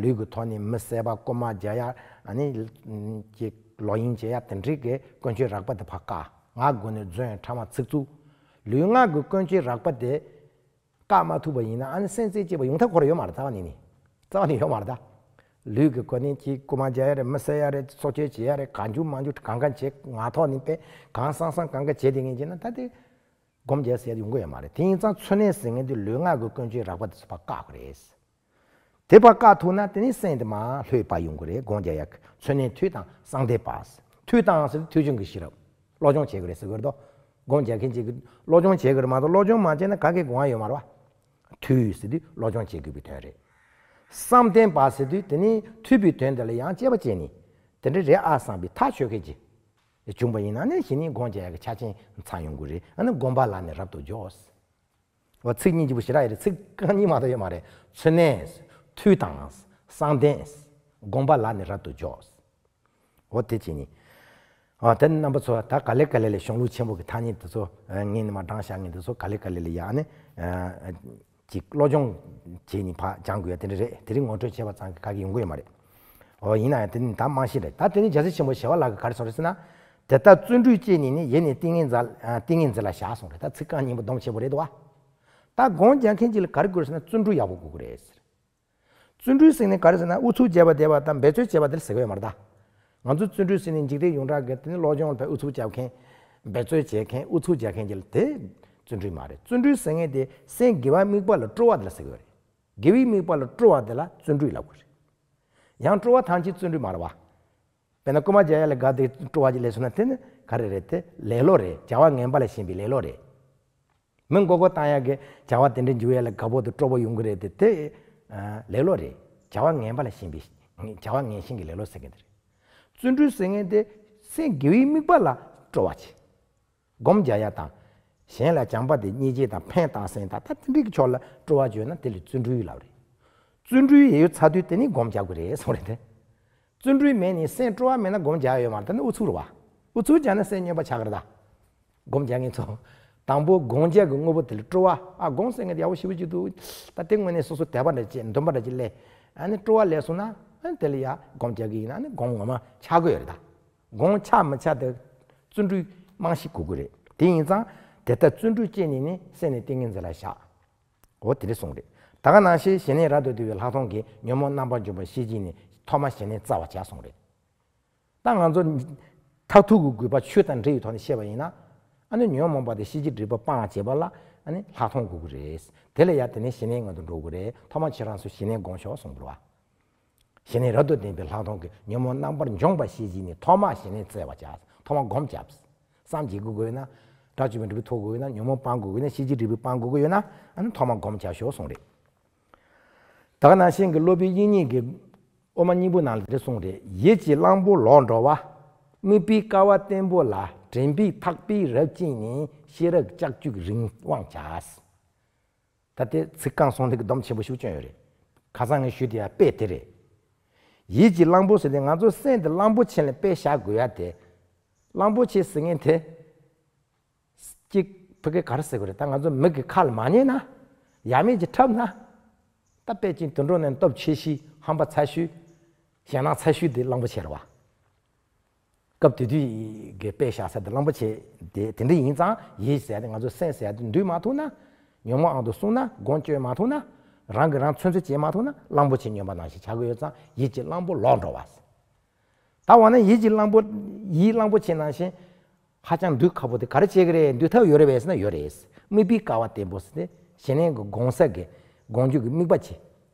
ལུས་ཀྱི་ཐོག་ནས་མི་བསད་པ། རྐུ་མ་རྒྱག་ཡ། ཨ་ནི་ཅིག་ལོག་གཡེམ་བྱེད་ཡ་དེ་འདྲའི་གི་ཀུན་སྤྱོད་རགས་པ་དེ་ཕར་བཀག་ངག་སྒོ་ནས་རྫུན་ཕྲ་མ་ཚིག་རྩུབ། ལུས་ངག་གི་ཀུན་སྤྱོད་རགས་པ་དེ་བཀག་མ་ཐུབ་པ་ཡིན་ན་ཨ་ནི་སེམས་རྩེ་གཅིག་པ་ཡོང་ཐབས་ཁོ་རང་ཡོད་མ་རེད། རྩ་བ་ནས་ནི། རྩ་བ་ནས་ཡོད་མ་རེད་ད། ལུས་ཀྱི་གོ་ནས་ཅིག་རྐུ་མ་རྒྱག་ཡ་རེད། མི་བསད་ཡ་རེད། སྲོག་གཅོད་བྱེད་ཡ་རེད། གང་བྱུང་མང་བྱུང་གང་ག་བྱེད། ངག་ཐོག་ནས་དཔེ་གང་བསམ་བསམ་གང་ག་བྱེད་དེ་ངེས་བྱས་ན་ད་དེ་སྒོམ་རྒྱག་ཟེར་ཡ་ཡོང་གི་ཡོད་མ་རེད། དེ་ཡིན་ཙང་ཚུལ་གནས་ཟེར་མཁན་དེ་ལུས་ངག་གི་ཀུན་སྤྱོད་རགས་པ་དེ་ཚོ་ཕར་བཀག་དགོས་རེད། དེ་ཕར་བཀག་ཐུབ་ན་དེ་ནི་སེམས་དེ་མར་ལྷོད་པ་ཡོང་གི་རེད། སྒོམ་རྒྱག་ཡ་ཚུལ་གནས་ཐོས་དང་གསང་བསྟན་པ། ཐོས་དང་ཟེར་དུས་ཐོས་བྱུང་གི་ཤེས་རབ། བློ་སྦྱོང་བྱེད་དགོས་རེད་ཟེར་གི་རེད་དོ། སྒོམ་རྒྱག་མཁན་གཅིག་གིས་བློ་སྦྱོང་བྱེད་དགོས་རེད་མ་གཏོགས་བློ་སྦྱོང་མ་བྱས་ན་ག་གེ་དགོངས་ཡ་ཡོད་མ་རེད་བ། ཐོས་ཟེར་དུས་བློ་སྦྱོང་བྱེད་དགོས་པའི་དོན་རེད། གསང་བསྟན་པ་ཟེར་དུས་དེ་ནི་ཐོས་པའི་དོན་དེ་ལ་ཡང་དཔྱད་པ་བྱས་ནས་དེ་འདྲ་རེད་ཨ་བསམ་པའི་ཐག་ཆོད་མཁན་གྱི་བྱུང་བ་ཡིན་ན་ནི་གཞི་ནས་སྒོམ་རྒྱག་ཡ་གི་ཆ་རྐྱེན་ཚང་ཡོང་གི་རེད། ཨ་ནི་སྒོམ་པ་ལ་ནི་རབ་ཏུ་འཇོག་འོ་ཚིག་གཉིས་གཅིག་པུ་ཞེ་དྲག་ཡོད་རེད། ཚིག་རྐང་གཉིས་མ་གཏོགས་ཡོད་མ་རེད། ཚུལ་གནས། ཐོས་དང་། གསང་བསྟན། སྒོམ་པ་ལ་ནི་རབ་ཏུ་འཇོག་འོ་དེ་བྱས་ནས། ཨ་དེ་ནི་རྣམ་པ་ཚོ་ད་ག་ལེ་ག་ལེ་ལས་གཞུང་ལུགས་ཆེན་པོ་གི་ཐ་སྙད་དེ་ཚོ་ངས་ནི་མར་བགྲངས་བཞག་མཁན་དེ་ཚོ་ག་ལེ་ག་ལེ་ལས་ཡ་ཨ་ནི་ཅིག་བློ་སྦྱོང་བྱས་ནས་ཕར་སྦྱང་དགོས་ཡ་དེ་འདྲ་རེད། དེ་རིང་ངོ་སྤྲོད་བྱས་པ་ཙམ་གྱིས་ག་གེ་ཡོང་གི་ཡོད་མ་རེད། འོ་ཡིན་ན་ཡང་དེ་ནི་ད་རྨང་གཞི་རེད། ད་དེ་ནི་རྒྱལ་སྲས་ཆེན་པོ་ཞི་བ་ལྷ་གིས་ག་རེ་གསུངས་རེད་ཟེར་ན། དེ་ལྟར་བརྩོན་འགྲུས་བསྐྱེད་ནས་ནི། ཡེ་ནས་ཏིང་ངེ་འཛིན་ལ་ཏིང་ངེ་འཛིན་ལ་བཞག་གསུངས་རེད། ད་ཚིག་རྐང་གཉིས་པོ་སྡོམ་ཆེན་པོ་རེད་དོ། ད་སྒོམ་རྒྱག་མཁན་གཅིག་ལ་ག་རེ་དགོས་རེད་ཟེར་ན་བརྩོན་འགྲུས་ཡག་པོ་དགོས་ཀྱི་རེད་ཟེར། བརྩོན་འགྲུས་ཟེར་ནས་ག་རེ་ཟེར་ན་ཨུ་ཚུགས་བྱས་པ་དེ་བ་དང་འབད་རྩོལ་བྱས་པ་དེ་ལ་ཟེར་གི་ཡོད་མ་རེད་ད། ང་ཚོ་བརྩོན་འགྲུས་ཟེར་ནས་འཇིག་རྟེན་ཡོངས་གྲགས་ཀྱི་དེ་ནི་བློ་སྦྱོང་ལ་ཨུ་ཚུགས་བྱེད་མཁན། འབད་རྩོལ་བྱེད་མཁན། ཨུ་ཚུགས་རྒྱག་མཁན་གྱི་ལ་དེ་བརྩོན་འགྲུས་མ་རེད། བརྩོན་འགྲུས་ཟེར་མཁན་དེ་སེམས་དགེ་བའི་དམིགས་པ་ལ་སྤྲོ་བ་དེ་ལ་ཟེར་གི་ཡོད་རེད། དགེ་བའི་དམིགས་པ་ལ་སྤྲོ་བ་དེ་ལ་བརྩོན་འགྲུས་ལབ་དགོས་རེད། ཡང་སྤྲོ་བ་ཐམས་ཅད་བརྩོན་འགྲུས་མ་རེད་བ། དཔེར་ན་རྐུན་མ་རྒྱག་ཡ་ལ་དགའ་སྟེ་སྤྲོ་བ་ཅིག་སླེབས་སོང་ན་དེ་ནི་ག་རེ་རེད། དེ་ལེ་ལོ་རེད། བྱ་བ་ངན་པ་ལ་ཞེན་པའི་ལེ་ལོ་རེད། མི་མགོ་སྐོར་བཏང་ཡ་གི་བྱ་བ་དེ་འདྲ་འཇུག་ཡ་ལ་དགའ་པོ་དང་སྤྲོ་པོ་ཡོང་གི་རེད་དེ་དེ་ལེ་ལོ་རེད། བྱ་བ་ངན་པ་ལ་ཞེན་པའི་བྱ་བ་ངན་ཞེན་གྱི་ལེ་ལོ་ཟེར་མཁན་དེ་རེད། བརྩོན་འགྲུས་ཟེར་མཁན་དེ་སེམས་དགེ་བའི་དམིགས་པ་ལ་སྤྲོ་བ་བྱེད། སྒོམ་རྒྱག་ཡ་དང་། གཞན་ལ་བྱམས་པ་དང་སྙིང་རྗེ་དང་ཕན་བཏགས་ཟིན་དང་ད་དེ་འདྲའི་གི་ཕྱོགས་ལ་སྤྲོ་བ་བྱུང་ན་དེ་ལ་བརྩོན་འགྲུས་ལབ་རེད། བརྩོན་འགྲུས་ཡོད་ཚར་དུས་དེ་ནི་སྒོམ་རྒྱག་དགོས་རེད་གསུངས་རེད་དེ། བརྩོན་འགྲུས་མེད་ནས་སེམས་སྤྲོ་བ་མེད་ན་སྒོམ་རྒྱག་ཡ་ཡོད་མ་རེད། ད་ནི་ཨུ་ཚུགས་རེད་བ། ཨུ་ཚུགས་བྱས་ན་སེམས་སྨྱོན་པ་ཆགས་ཀྱི་རེད་ད། སྒོམ་རྒྱག་མཁན་ཚོ། དང་པོ་སྒོམ་རྒྱག་གི་དངོས་པོ་དེ་ལ་སྤྲོ་བ། ཨ་སྒོམ་ཟེར་མཁན་དེ་ཡག་པོ་ཞེ་པོ་ཅིག་འདུག་ད་དེ་དངོས་གནས་སོ་སོ་དད་པ་འདྲ་ཅིག་འདུན་པ་འདྲ་ཅིག་སླེབས། ཨ་ནི་སྤྲོ་བ་སླེབས་སོང་ན་ཨ་ནི་དེ་ལ་ཡ་སྒོམ་རྒྱག་གི་ཡིན་ན་ཨ་ནི་སྒོམ་ངོ་མ་ཆགས་ཀྱི་ཡོད་རེད་ད། སྒོམ་ཆགས་མི་ཆགས་དེ་བརྩོན་འགྲུས་རྨང་གཞི་དགོས་ཀྱི་རེད། དེ་ཡིན་ཙང་དེ་ལྟར་བརྩོན་འགྲུས་བསྐྱེད་ནས་ནི་སེམས་ནི་ཏིང་ངེ་འཛིན་ལ་བཞག་འོ་དེ་འདྲ་གསུངས་རེད། ད་ག་ནང་བཞིན་ཞི་གནས་རབ་ཏུ་བསྡུས་པའི་ལྷག་མཐོང་གིས་ཉོན་མོངས་རྣམ་པར་འཇོམས་པ་ཤེས་བྱས་ནས་ཐོག་མར་ཞི་གནས་བཙལ་བར་བྱ་གསུངས་རེད། ད་ང་ཚོ་མཐར་ཐུག་གི་དགོས་པ་ཆོས་དང་འབྲེལ་བའི་ཐོག་ནས་བཤད་པ་ཡིན་ན། ཨ་ནི་ཉོན་མོངས་པ་དེ་ཤེས་བྱའི་སྒྲིབ་པ་སྤང་བྱེད་པ་ལ་ཨ་ནི་ལྷག་མཐོང་དགོས་ཀྱི་རེད། དེ་ལ་ཡ་དེ་ནས་ཞི་གནས་ངང་དུ་འགྲོ་དགོས་རེད། ཐོག་མར་ཁྱེད་རང་ཚོ་ཞི་གནས་སྒོམ་ཤོག་གསུངས་པ་རེད་བ། ཞི་གནས་རབ་ཏུ་ལྡན་པའི་ལྷག་མཐོང་གིས་ཉོན་མོངས་རྣམ་པར་འཇོམས་པ་ཤེས་བྱས་ནས་ཐོག་མར་ཞི་གནས་བཙལ་བར་བྱ། ཐོག་མར་སྒོམ་བྱ། བསམ་བྱེད་དགོས་ཀྱི་ཡོད་ན། དགྲ་བཅོམ་པའི་འབྲས་བུ་ཐོབ་དགོས་ཡོད་ན། ཉོན་མོངས་སྤང་དགོས་ཀྱི་ཡོད་ན། ཤེས་བྱའི་སྒྲིབ་པ་སྤང་དགོས་ཀྱི་ཡོད་ན། ཨ་ནི་ཐོག་མར་སྒོམ་བྱ་ཤོག་གསུངས་རེད། ད་ག་ནང་བཞིན་གྱི་སློབ་དཔོན་དབྱིག་གཉེན་གྱིས་དབུ་མ་སྙིང་པོ་ནང་ལ་དེ་འདྲ་གསུངས་རེད། ཡིད་ཀྱི་གླང་པོ་ལོག་འགྲོ་བ། དམིགས་པའི་ཀ་བ་བརྟན་པོ་ལ། དྲན་པའི་ཐག་པས་རབ་བཅིངས་ནས། ཤེས་རབ་ལྕགས་ཀྱུས་རིང་དབང་བྱ། ད་དེ་ཚིག་རྐང་གསུམ་དེ་གི་སྡོམ་ཆེན་པོ་ཞིག་བསྐྱོན་ཡོད་རེད། ཁ་སང་ངས་ཞུས་དེ་ཡང་དཔེ་དེ་རེད། ཡིད་ཀྱི་གླང་པོ་ཟེར་དེ་ང་ཚོ་སེམས་དེ་གླང་པོ་ཆེ་ལ་དཔེ་བཞག་དགོས་ཡ་དེ། གླང་པོ་ཆེ་ཟེར་མཁན་དེ། གཅིག་ཕ་གི་ག་རེ་ཟེར་དགོས་རེད། ད་ང་ཚོ་མི་གི་ཁ་ལ་མ་ཉན་ན། ཡ་མེད་ཀྱི་འཁྲབ་ན། ད་དཔེ་ཅིག་དུད་འགྲོ་ནས་སྟོབས་ཆེ་ཤོས་ཧམ་པ་ཚ་ཤོས། ཞེད་སྣང་ཚ་ཤོས་དེ་གླང་པོ་ཆེ་རེད་བ། སྐབས་དེ་དུས་ཀྱི་དཔེ་བཞག་ས་དེ་གླང་པོ་ཆེ་དེ་དེ་འདྲ་ཡིན་ཙང་། ཡིད་ཟེར་ཡ་དེ་ང་ཚོ་སེམས་ཟེར་ཡ་དེ་འདུལ་མ་ཐུབ་ན། ཉོན་མོངས་དབང་དུ་སོང་ན། སྒོམ་སྤྱོད་མ་ཐུབ་ན། རང་གིས་རང་ཚོད་འཛིན་བྱེད་མ་ཐུབ་ན་གླང་པོ་ཆེ་སྨྱོན་པ་ནང་བཞིན་ཆགས་ཀྱི་ཡོད་ཙང་། ཡིད་ཀྱི་གླང་པོ་ལོག་འགྲོ་བ། ད་འོ་ན་ཡིད་ཀྱི་གླང་པོ། ཡིད་གླང་པོ་ཆེ་ནང་བཞིན་ཧ་ཅང་འདུལ་ཁག་པོ་དེ་ག་རེ་བྱེད་ཀྱི་རེད། འདུལ་ཐབས་ཡོད་རེད་པས་ཟེར་ན་ཡོད་རེད། དམིགས་པའི་ཀ་བ་བརྟན་པོ་ཟེར་ཏེ་ཞི་གནས་ཀྱི་སྒོམ་ས་གི་སྒོམ་རྒྱུ་གི་དམིགས་པ་བྱེད།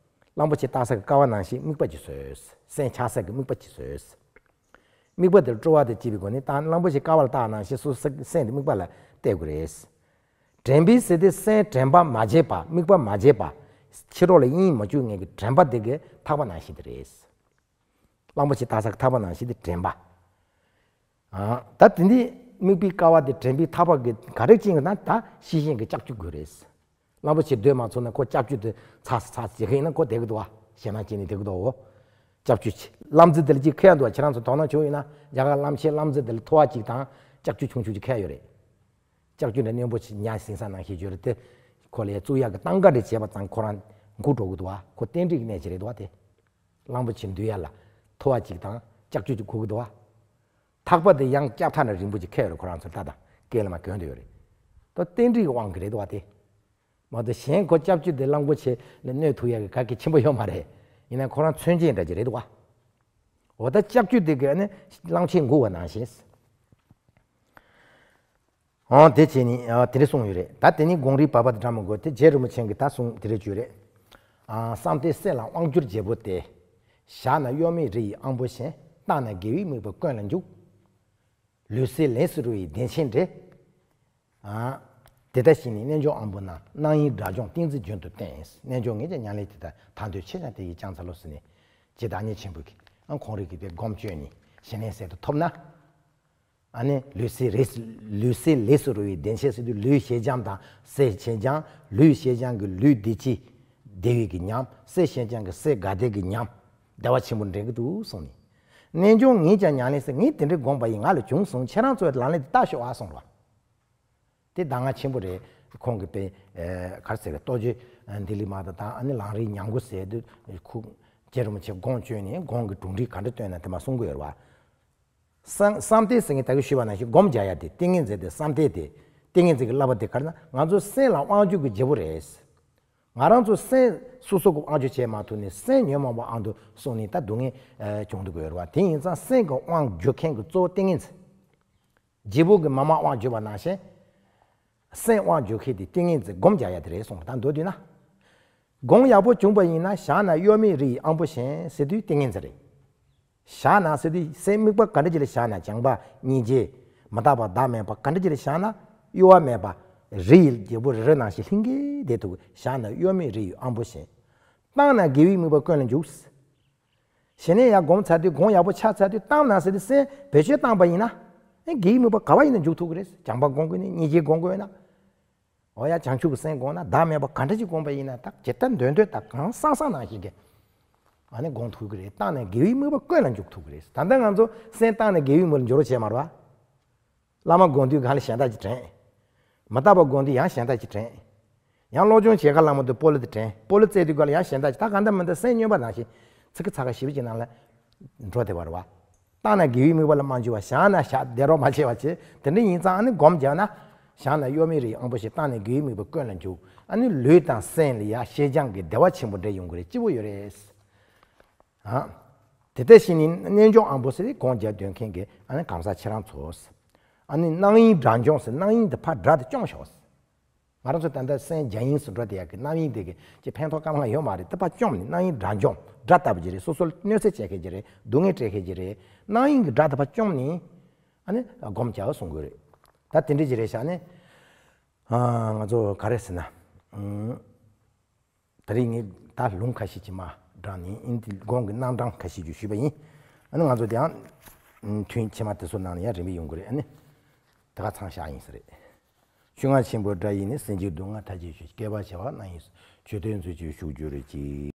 གླང་པོ་ཆེ་བཏགས་ས་གི་ཀ་བ་ནང་བཞིན་དམིགས་པ་ཅིག་བཟོས། སེམས་ཆགས་ས་གི་དམིགས་པ་ཅིག་བཟོས། དམིགས་པ་དེར་སྤྲོ་བ་དང་བཅས་པའི་སྒོ་ནས་ད་གླང་པོ་ཆེ་ཀ་བ་ལ་བཏགས་ནང་བཞིན་སོ་སོ་སེམས་དེ་དམིགས་པ་ལ་གཏད་དགོས་རེད། དྲན་པས་ཟེར་ཏེ་སེམས་དྲན་པ་མ་བརྗེད་པ། དམིགས་པ་མ་བརྗེད་པ། ཕྱི་རོལ་ལ་དབྱིངས་མ་བཅུག་མཁན་གྱི་དྲན་པ་དེ་གི་ཐག་པ་ནང་བཞིན་དེ་རེད། གླང་པོ་ཆེ་བཏགས་ས་གི་ཐག་པ་ནང་བཞིན་དེ་དྲན་པ། ཨ། ད་དེ་འདི་དམིགས་པའི་ཀ་བ་དེ་དྲན་པའི་ཐག་པ་གི་ག་རེ་བཅིངས་ཡོད་ན་ད་ཤེས་བཞིན་གྱི་ལྕགས་ཀྱུ་དགོས་རེད། གླང་པོ་ཆེ་སྡོད་མ་ཚུགས་ན་ཁོ་ལྕགས་ཀྱུ་དེ་ཚ་ཚ་ཚ་བྱེད་མཁན་ཡིན་ན་ཁོ་བསྡད་ཀྱི་འདུག་བ། ཞེད་སྣང་སྐྱེས་ནས་བསྡད་ཀྱི་འདུག་འོ། ལྕགས་ཀྱུ་ཆེ་གླང་རྫི་དེ་ལ་ཅིག་ཁེལ་འདུག་བ། ཁྱེད་རང་ཚོ་དོ་སྣང་བྱུང་ཡོད་ན་རྒྱ་གར་གླང་ཆེན་གླང་རྫི་དེ་ལ་ཐོ་བ་གཅིག་དང་ལྕགས་ཀྱུ་ཆུང་ཆུང་ཅིག་ཁེལ་ཡོད་རེད། ལྕགས་ཀྱུ་འདྲ་རྣོན་པོ་ཆེ་ཉ་ཟིང་ས་ནང་བཞིན་བརྗོད་རེད་དེ། ཁོ་ལ་བཙུགས་ཡག་གི་སྟངས་ཀ་འདྲ་བྱས་པ་ཙང་ཁོ་རང་འགུག་འགྲོ་གི་འདུག་བ། ཁོ་རྟེན་འབྲེལ་གྱི་གནད་ཅིག་རེད་འདུག་བ་དེ། གླང་པོ་ཆེ་འདུལ་ཡ་ལ་ཐོ་བ་གཅིག་དང་ལྕགས་ཀྱུ་གཅིག་དགོས་ཀྱི་འདུག་བ། ཐག་པ་དེ་ཡང་ལྕགས་ཐག་འདྲ་རིང་པོ་ཅིག་ཁེལ་ཡོད་རེད། ཁོ་རང་ཚོ་ལྟ་དང་སྐེ་ལ་མ་གྱོན་བསྡད་ཡོད་རེད། ད་རྟེན་འབྲེལ་གྱི་དབང་གིས་རེད་འདུག་བ་དེ། མ་གཏོགས་གཞན་ཁོ་ལྕགས་ཀྱུ་དེ་གླང་པོ་ཆེ་ལ་གནོད་ཐུབ་ཡ་གི་ག་གེ་ཆེན་པོ་ཡོད་མ་རེད། ཡིན་ནའི་ཁོ་རང་མཚོན་བྱེད་འདྲ་ཅིག་རེད་འདུག་བ། འོ་ད་ལྕགས་ཀྱུ་དེ་གིས་ནི་གླང་ཆེན་འགུག་པ་ནང་བཞིན། འོ་དེ་བྱས་ནི་ཨ་དེ་འདྲ་གསུངས་ཡོད་རེད། ད་དེ་ནི་གངས་རིའི་བར་པ་དང་འདྲ་མི་དགོས་ཏེ། རྗེ་རིན་པོ་ཆེ་གིས་ད་གསུངས་དེ་འདྲ་བརྗོད་རེད། ཨ་བསམ་གཏན་སྲས་ལ་དབང་བསྒྱུར་བྱེད་པོ་སྟེ། བཞག་ན་གཡོ་མེད་རི་ཡི་དབང་པོ་བཞིན། བཏང་ན་དགེ་བའི་དམིགས་པ་ཀུན་ལ་འཇུག། ལུས་སྲེག་ལས་སུ་རུང་བའི་བདེན་ཆེན་འདྲེན། ཨ། དེ་ལྟར་ཞིག་ནི་རྣལ་འབྱོར་དབང་པོ་རྣམས། སྣང་ཡུལ་དགྲ་བཅོམ་ཏིང་འཛིན་རྒྱུན་དུ་བསྟེན། རྣལ་འབྱོར་ངེས་ཀྱང་ཉམས་ལེན་དེ་དག། དང་དོད་ཆེ་ཆུང་དེ་ཡིས་ཀྱང་འཚལ་ལོ་ཟེར་ནས། རྗེ་བདག་ཉིད་ཆེན་པོ་གིས་ཨ་ཁོང་རང་གིས་དེ་སྒོམ་བཅོས་ནས་ཞི་གནས་གསལ་དུ་ཐོབ་ན། ཨ་ནི་ལུས་སྲེག་རེས་ལུས་སྲེག་ལས་སུ་རུང་བའི་བདེན་ཆེན་ཟེར་དུས། ལུས་ཞེས་བྱའམ་དང་སྲེད་ཞེས་བྱའམ། ལུས་ཞེས་བྱའམ་གྱི་ལུས་བདེ་སྐྱིད་བདེ་བའི་གི་ཉམས། སྲེད་ཞེས་བྱའམ་གྱི་སྲེད་དགའ་བདེ་གི་ཉམས། བདེ་བ་ཆེན་པོ་འདྲེན་གྱི་འདུག་གསུངས་ནས། རྣལ་འབྱོར་ངེས་ཀྱང་ཉམས་ལེན་ཟེར། ངས་དེ་འདྲའི་སྒོམ་པ་ཡིས་ང་ལ་བྱུང་སོང་། ཁྱེད་རང་ཚོས་ལག་ལེན་དེ་བསྟར་ཤོག་ཨ་གསུངས་རོགས། དེ་གདམས་ངག་ཆེན་པོ་རེད། ཁོང་གིས་དཔེ་ཨ་ག་རེ་ཟེར། རྟོགས་བརྗོད་ཨ་ལྡི་ལི་མ་དང་དང་། ཨ་ནི་ལམ་རིམ་ཉམས་སྒོམ་ཟེར་དུས་ཁོ་རྗེ་རིན་པོ་ཆེ་སྒོམ་བཅོས་ནས་སྒོམ་གྱི་གྲུབ་འབྲས་ག་འདྲ་སྟོན་ན་དེ་མར་གསུང་གི་ཡོད་རེད་བ། བསམ་བསམ་གཏན་ཟེར་མཁན་ད་གིན་ཞུས་པ་ནང་བཞིན་སྒོམ་རྒྱག་ཡ་དེ། ཏིང་ངེ་འཛིན་དེ་བསམ་གཏན་དེ། ཏིང་ངེ་འཛིན་གྱི་བསླབ་པ་དེ་ག་རེ་ན། ང་ཚོ་སེམས་ལ་དབང་བསྒྱུར་གྱི་བྱེད་པོ་རེད། ང་རང་ཚོ་སེམས་སོ་སོ་གིས་དབང་བསྒྱུར་བྱས་མ་ཐུབ་ནས་སེམས་ཉོན་མོངས་པ་དབང་དུ་སོང་ནས་ད་སྡུག་བསྔལ་ཨ་བྱུང་སྡོད་ཀྱི་ཡོད་རེད་བ། དེ་ཡིན་ཙང་སེམས་ཀྱི་དབང་བསྒྱུར་མཁན་གྱི་གཙོ་བོ་ཏིང་ངེ་འཛིན། བྱེད་པོ་གིས་མར་མར་དབང་བསྒྱུར་བ་ནང་བཞིན། སེམས་དབང་བསྒྱུར་མཁན་དེ་ཏིང་ངེ་འཛིན་སྒོམ་རྒྱག་ཡ་དེ་རེད་གསུངས་པ་དང་མདོར་བསྡུས་ན། སྒོམ་ཡག་པོ་བྱུང་བ་ཡིན་ན། བཞག་ན་གཡོ་མེད་རི་ཡི་དབང་པོ་བཞིན་ཟེར་དུས་ཏིང་ངེ་འཛིན་རེད། བཞག་ན་ཟེར་དུས་སེམས་དམིགས་པ་ག་འདྲ་ཅིག་ལ་བཞག་ན། བྱམས་པ་སྙིང་རྗེ་མི་རྟག་པ་བདག་མེད་པ་ག་འདྲ་ཅིག་ལ་བཞག་ན། གཡོ་བ་མེད་པ་རི་ཡི་རྒྱལ་པོ་རི་རབ་ནང་བཞིན་ལྷིང་གེ་བསྡད་ཐུབ། བཞག་ན་གཡོ་མེད་རི་ཡི་དབང་པོ་བཞིན། བཏང་ན་དགེ་བའི་དམིགས་པ་ཀུན་ལ་འཇུག། ཞི་གནས་ཡར་སྒོམ་ཚར་དུས། སྒོམ་ཡག་པོ་ཆགས་ཚར་དུས། བཏང་ན་ཟེར་དུས་སེམས་བེད་སྤྱོད་བཏང་པ་ཡིན་ན། ཨེ་དགེ་བའི་དམིགས་པ་ག་བ་ཡིན་ན་འཇུག་ཐུབ་ཀྱི་རེད། བྱམས་པ་སྒོམ་དགོས་ན། སྙིང་རྗེ་སྒོམ་དགོས་ན། འོ་ཡ་བྱང་ཆུབ་ཀྱི་སེམས་སྒོམ་ན། བདག་མེད་པ་ག་འདྲ་ཅིག་སྒོམ་པ་ཡིན་ན། ད་ཇི་ལྟར་འདོད་འདོད་དང་གང་བསམ་བསམ་ནང་བཞིན་གྱི་ཨ་ནི་སྒོམ་ཐུབ་ཀྱི་རེད། བཏང་ན་དགེ་བའི་དམིགས་པ་ཀུན་ལ་འཇུག་ཐུབ་ཀྱི་རེད། ད་ལྟ་ང་ཚོ་སེམས་བཏང་ན་དགེ་བའི་དམིགས་པ་ལ་འཇུག་རོགས་བྱས་མ་རེད་བ། བླ་མ་སྒོམ་དུས་སྒང་ལ་གཞན་དག་ཅིག་དྲན། མི་རྟག་པ་སྒོམ་དུས་ཡང་གཞན་དག་ཅིག་དྲན། ཡང་སློབ་སྦྱོང་བྱེད་ག་ལ་མ་འདུག་སྤོ་ལོ་དེ་དྲན། སྤོ་ལོ་རྩེ་དུས་སྒང་ལ་ཡང་གཞན་དག་ཅིག་ད་གང་ལྟར་མི་འདུག་སེམས་སྨྱོན་པ་ནང་བཞིན་ཚིག་གི་ཚ་ག་ཞིབ་ཅིག་ནང་ལ་འགྲོ་བསྡད་པ་རེད་བ། བཏང་ན་དགེ་བའི་དམིགས་པ་ལ་མ་འཇུག་པ། བཞག་ན་བཞག་བསྡད་རོགས་མ་བྱས་པ་བྱས། དེ་འདྲ་ཡིན་ཙང་ཨ་ནི་སྒོམ་བརྒྱབ་ན། བཞག་ན་གཡོ་མེད་རི་ཡི་དབང་པོ་བཞིན། བཏང་ན་དགེ་བའི་དམིགས་པ་ཀུན་ལ་འཇུག། ཨ་ནི་ལུས་དང་སེམས་ལ་ཡང་ཤེས་སྦྱང་གི་བདེ་བ་ཆེན་པོ་འདྲ་ཡོང་གི་རེད། སྐྱིད་པོ་ཡོད་རེད། ཨ། དེ་ལྟར་ཞིག་ནི་རྣལ་འབྱོར་དབང་པོ་ཟེར་སྒོམ་རྒྱག་འདོད་མཁན་གྱི་ཨ་ནི་གང་ཟག་ཁྱེད་རང་ཚོ། ཨ་ནི་སྣང་ཡུལ་དགྲ་བཅོམ་ཟེར། སྣང་ཡུལ་འདི་ཕར་དགྲ་དེ་བཅོམ་ཤོག། ང་རང་ཚོ་ད་ལྟ་སེམས་རྒྱ་ཡན་ཟེར་འགྲོ་དེ་ཡག་གི་རྣམ་གཡེང་དེ་གི་ཅི་ཕན་ཐོགས་སྐར་མ་ཡོད་མ་རེད། དེ་ཕར་བཅོམ་ནས། སྣང་ཡུལ་དགྲ་བཅོམ། དགྲ་ལྟ་བུ་ཅིག་རེད། སོ་སོར་གནོད་འཚེ་བྱེད་མཁན་ཅིག་རེད། སྡུག་བསྔལ་སྤྲད་མཁན་ཅིག་རེད། སྣང་ཡུལ་གྱི་དགྲ་དེ་ཕར་བཅོམ་ནས་ཨ་ནི་སྒོམ་རྒྱག་གསུང་གི་རེད། ད་དེ་འདྲ་ཅིག་རེད་ཤག་ནི། ཨ། ང་ཚོ་ག་རེ་ཟེར་ན། ཨུམ། ད་རེས་ངས་ད་ལུང་ཁ་ཤས་ཅིག་མར་དྲངས་ནས། ཨིན་དེ་སྒོམ་གྱི་རྣམ་གྲངས་ཁ་ཤས་ཅིག་ཞུས་པ་ཡིན། ཨ་ནི་ང་ཚོ་དེའང་ཐུན་ཕྱི་མ་དེ་ཚོ་ནང་ལ་ཡང་རིམ་པས་ཡོང་གི་རེད། ཨ་ནི་དེ་ག་ཚང་བཞག་ཡིན་ས་རེད། ཆོས་རྔ་ཆེན་པོའི་སྒྲ་ཡིས་ནི། སེམས་ཅན་སྡུག་བསྔལ་མཐའ་ཡས་ཤོག། བསྐལ་པ་བྱེ་བ་རྣམས་ཀྱི་མཆོད་རྟེན་མཛོད་ཅིག་བཞུགས་གྱུར་ཅིག།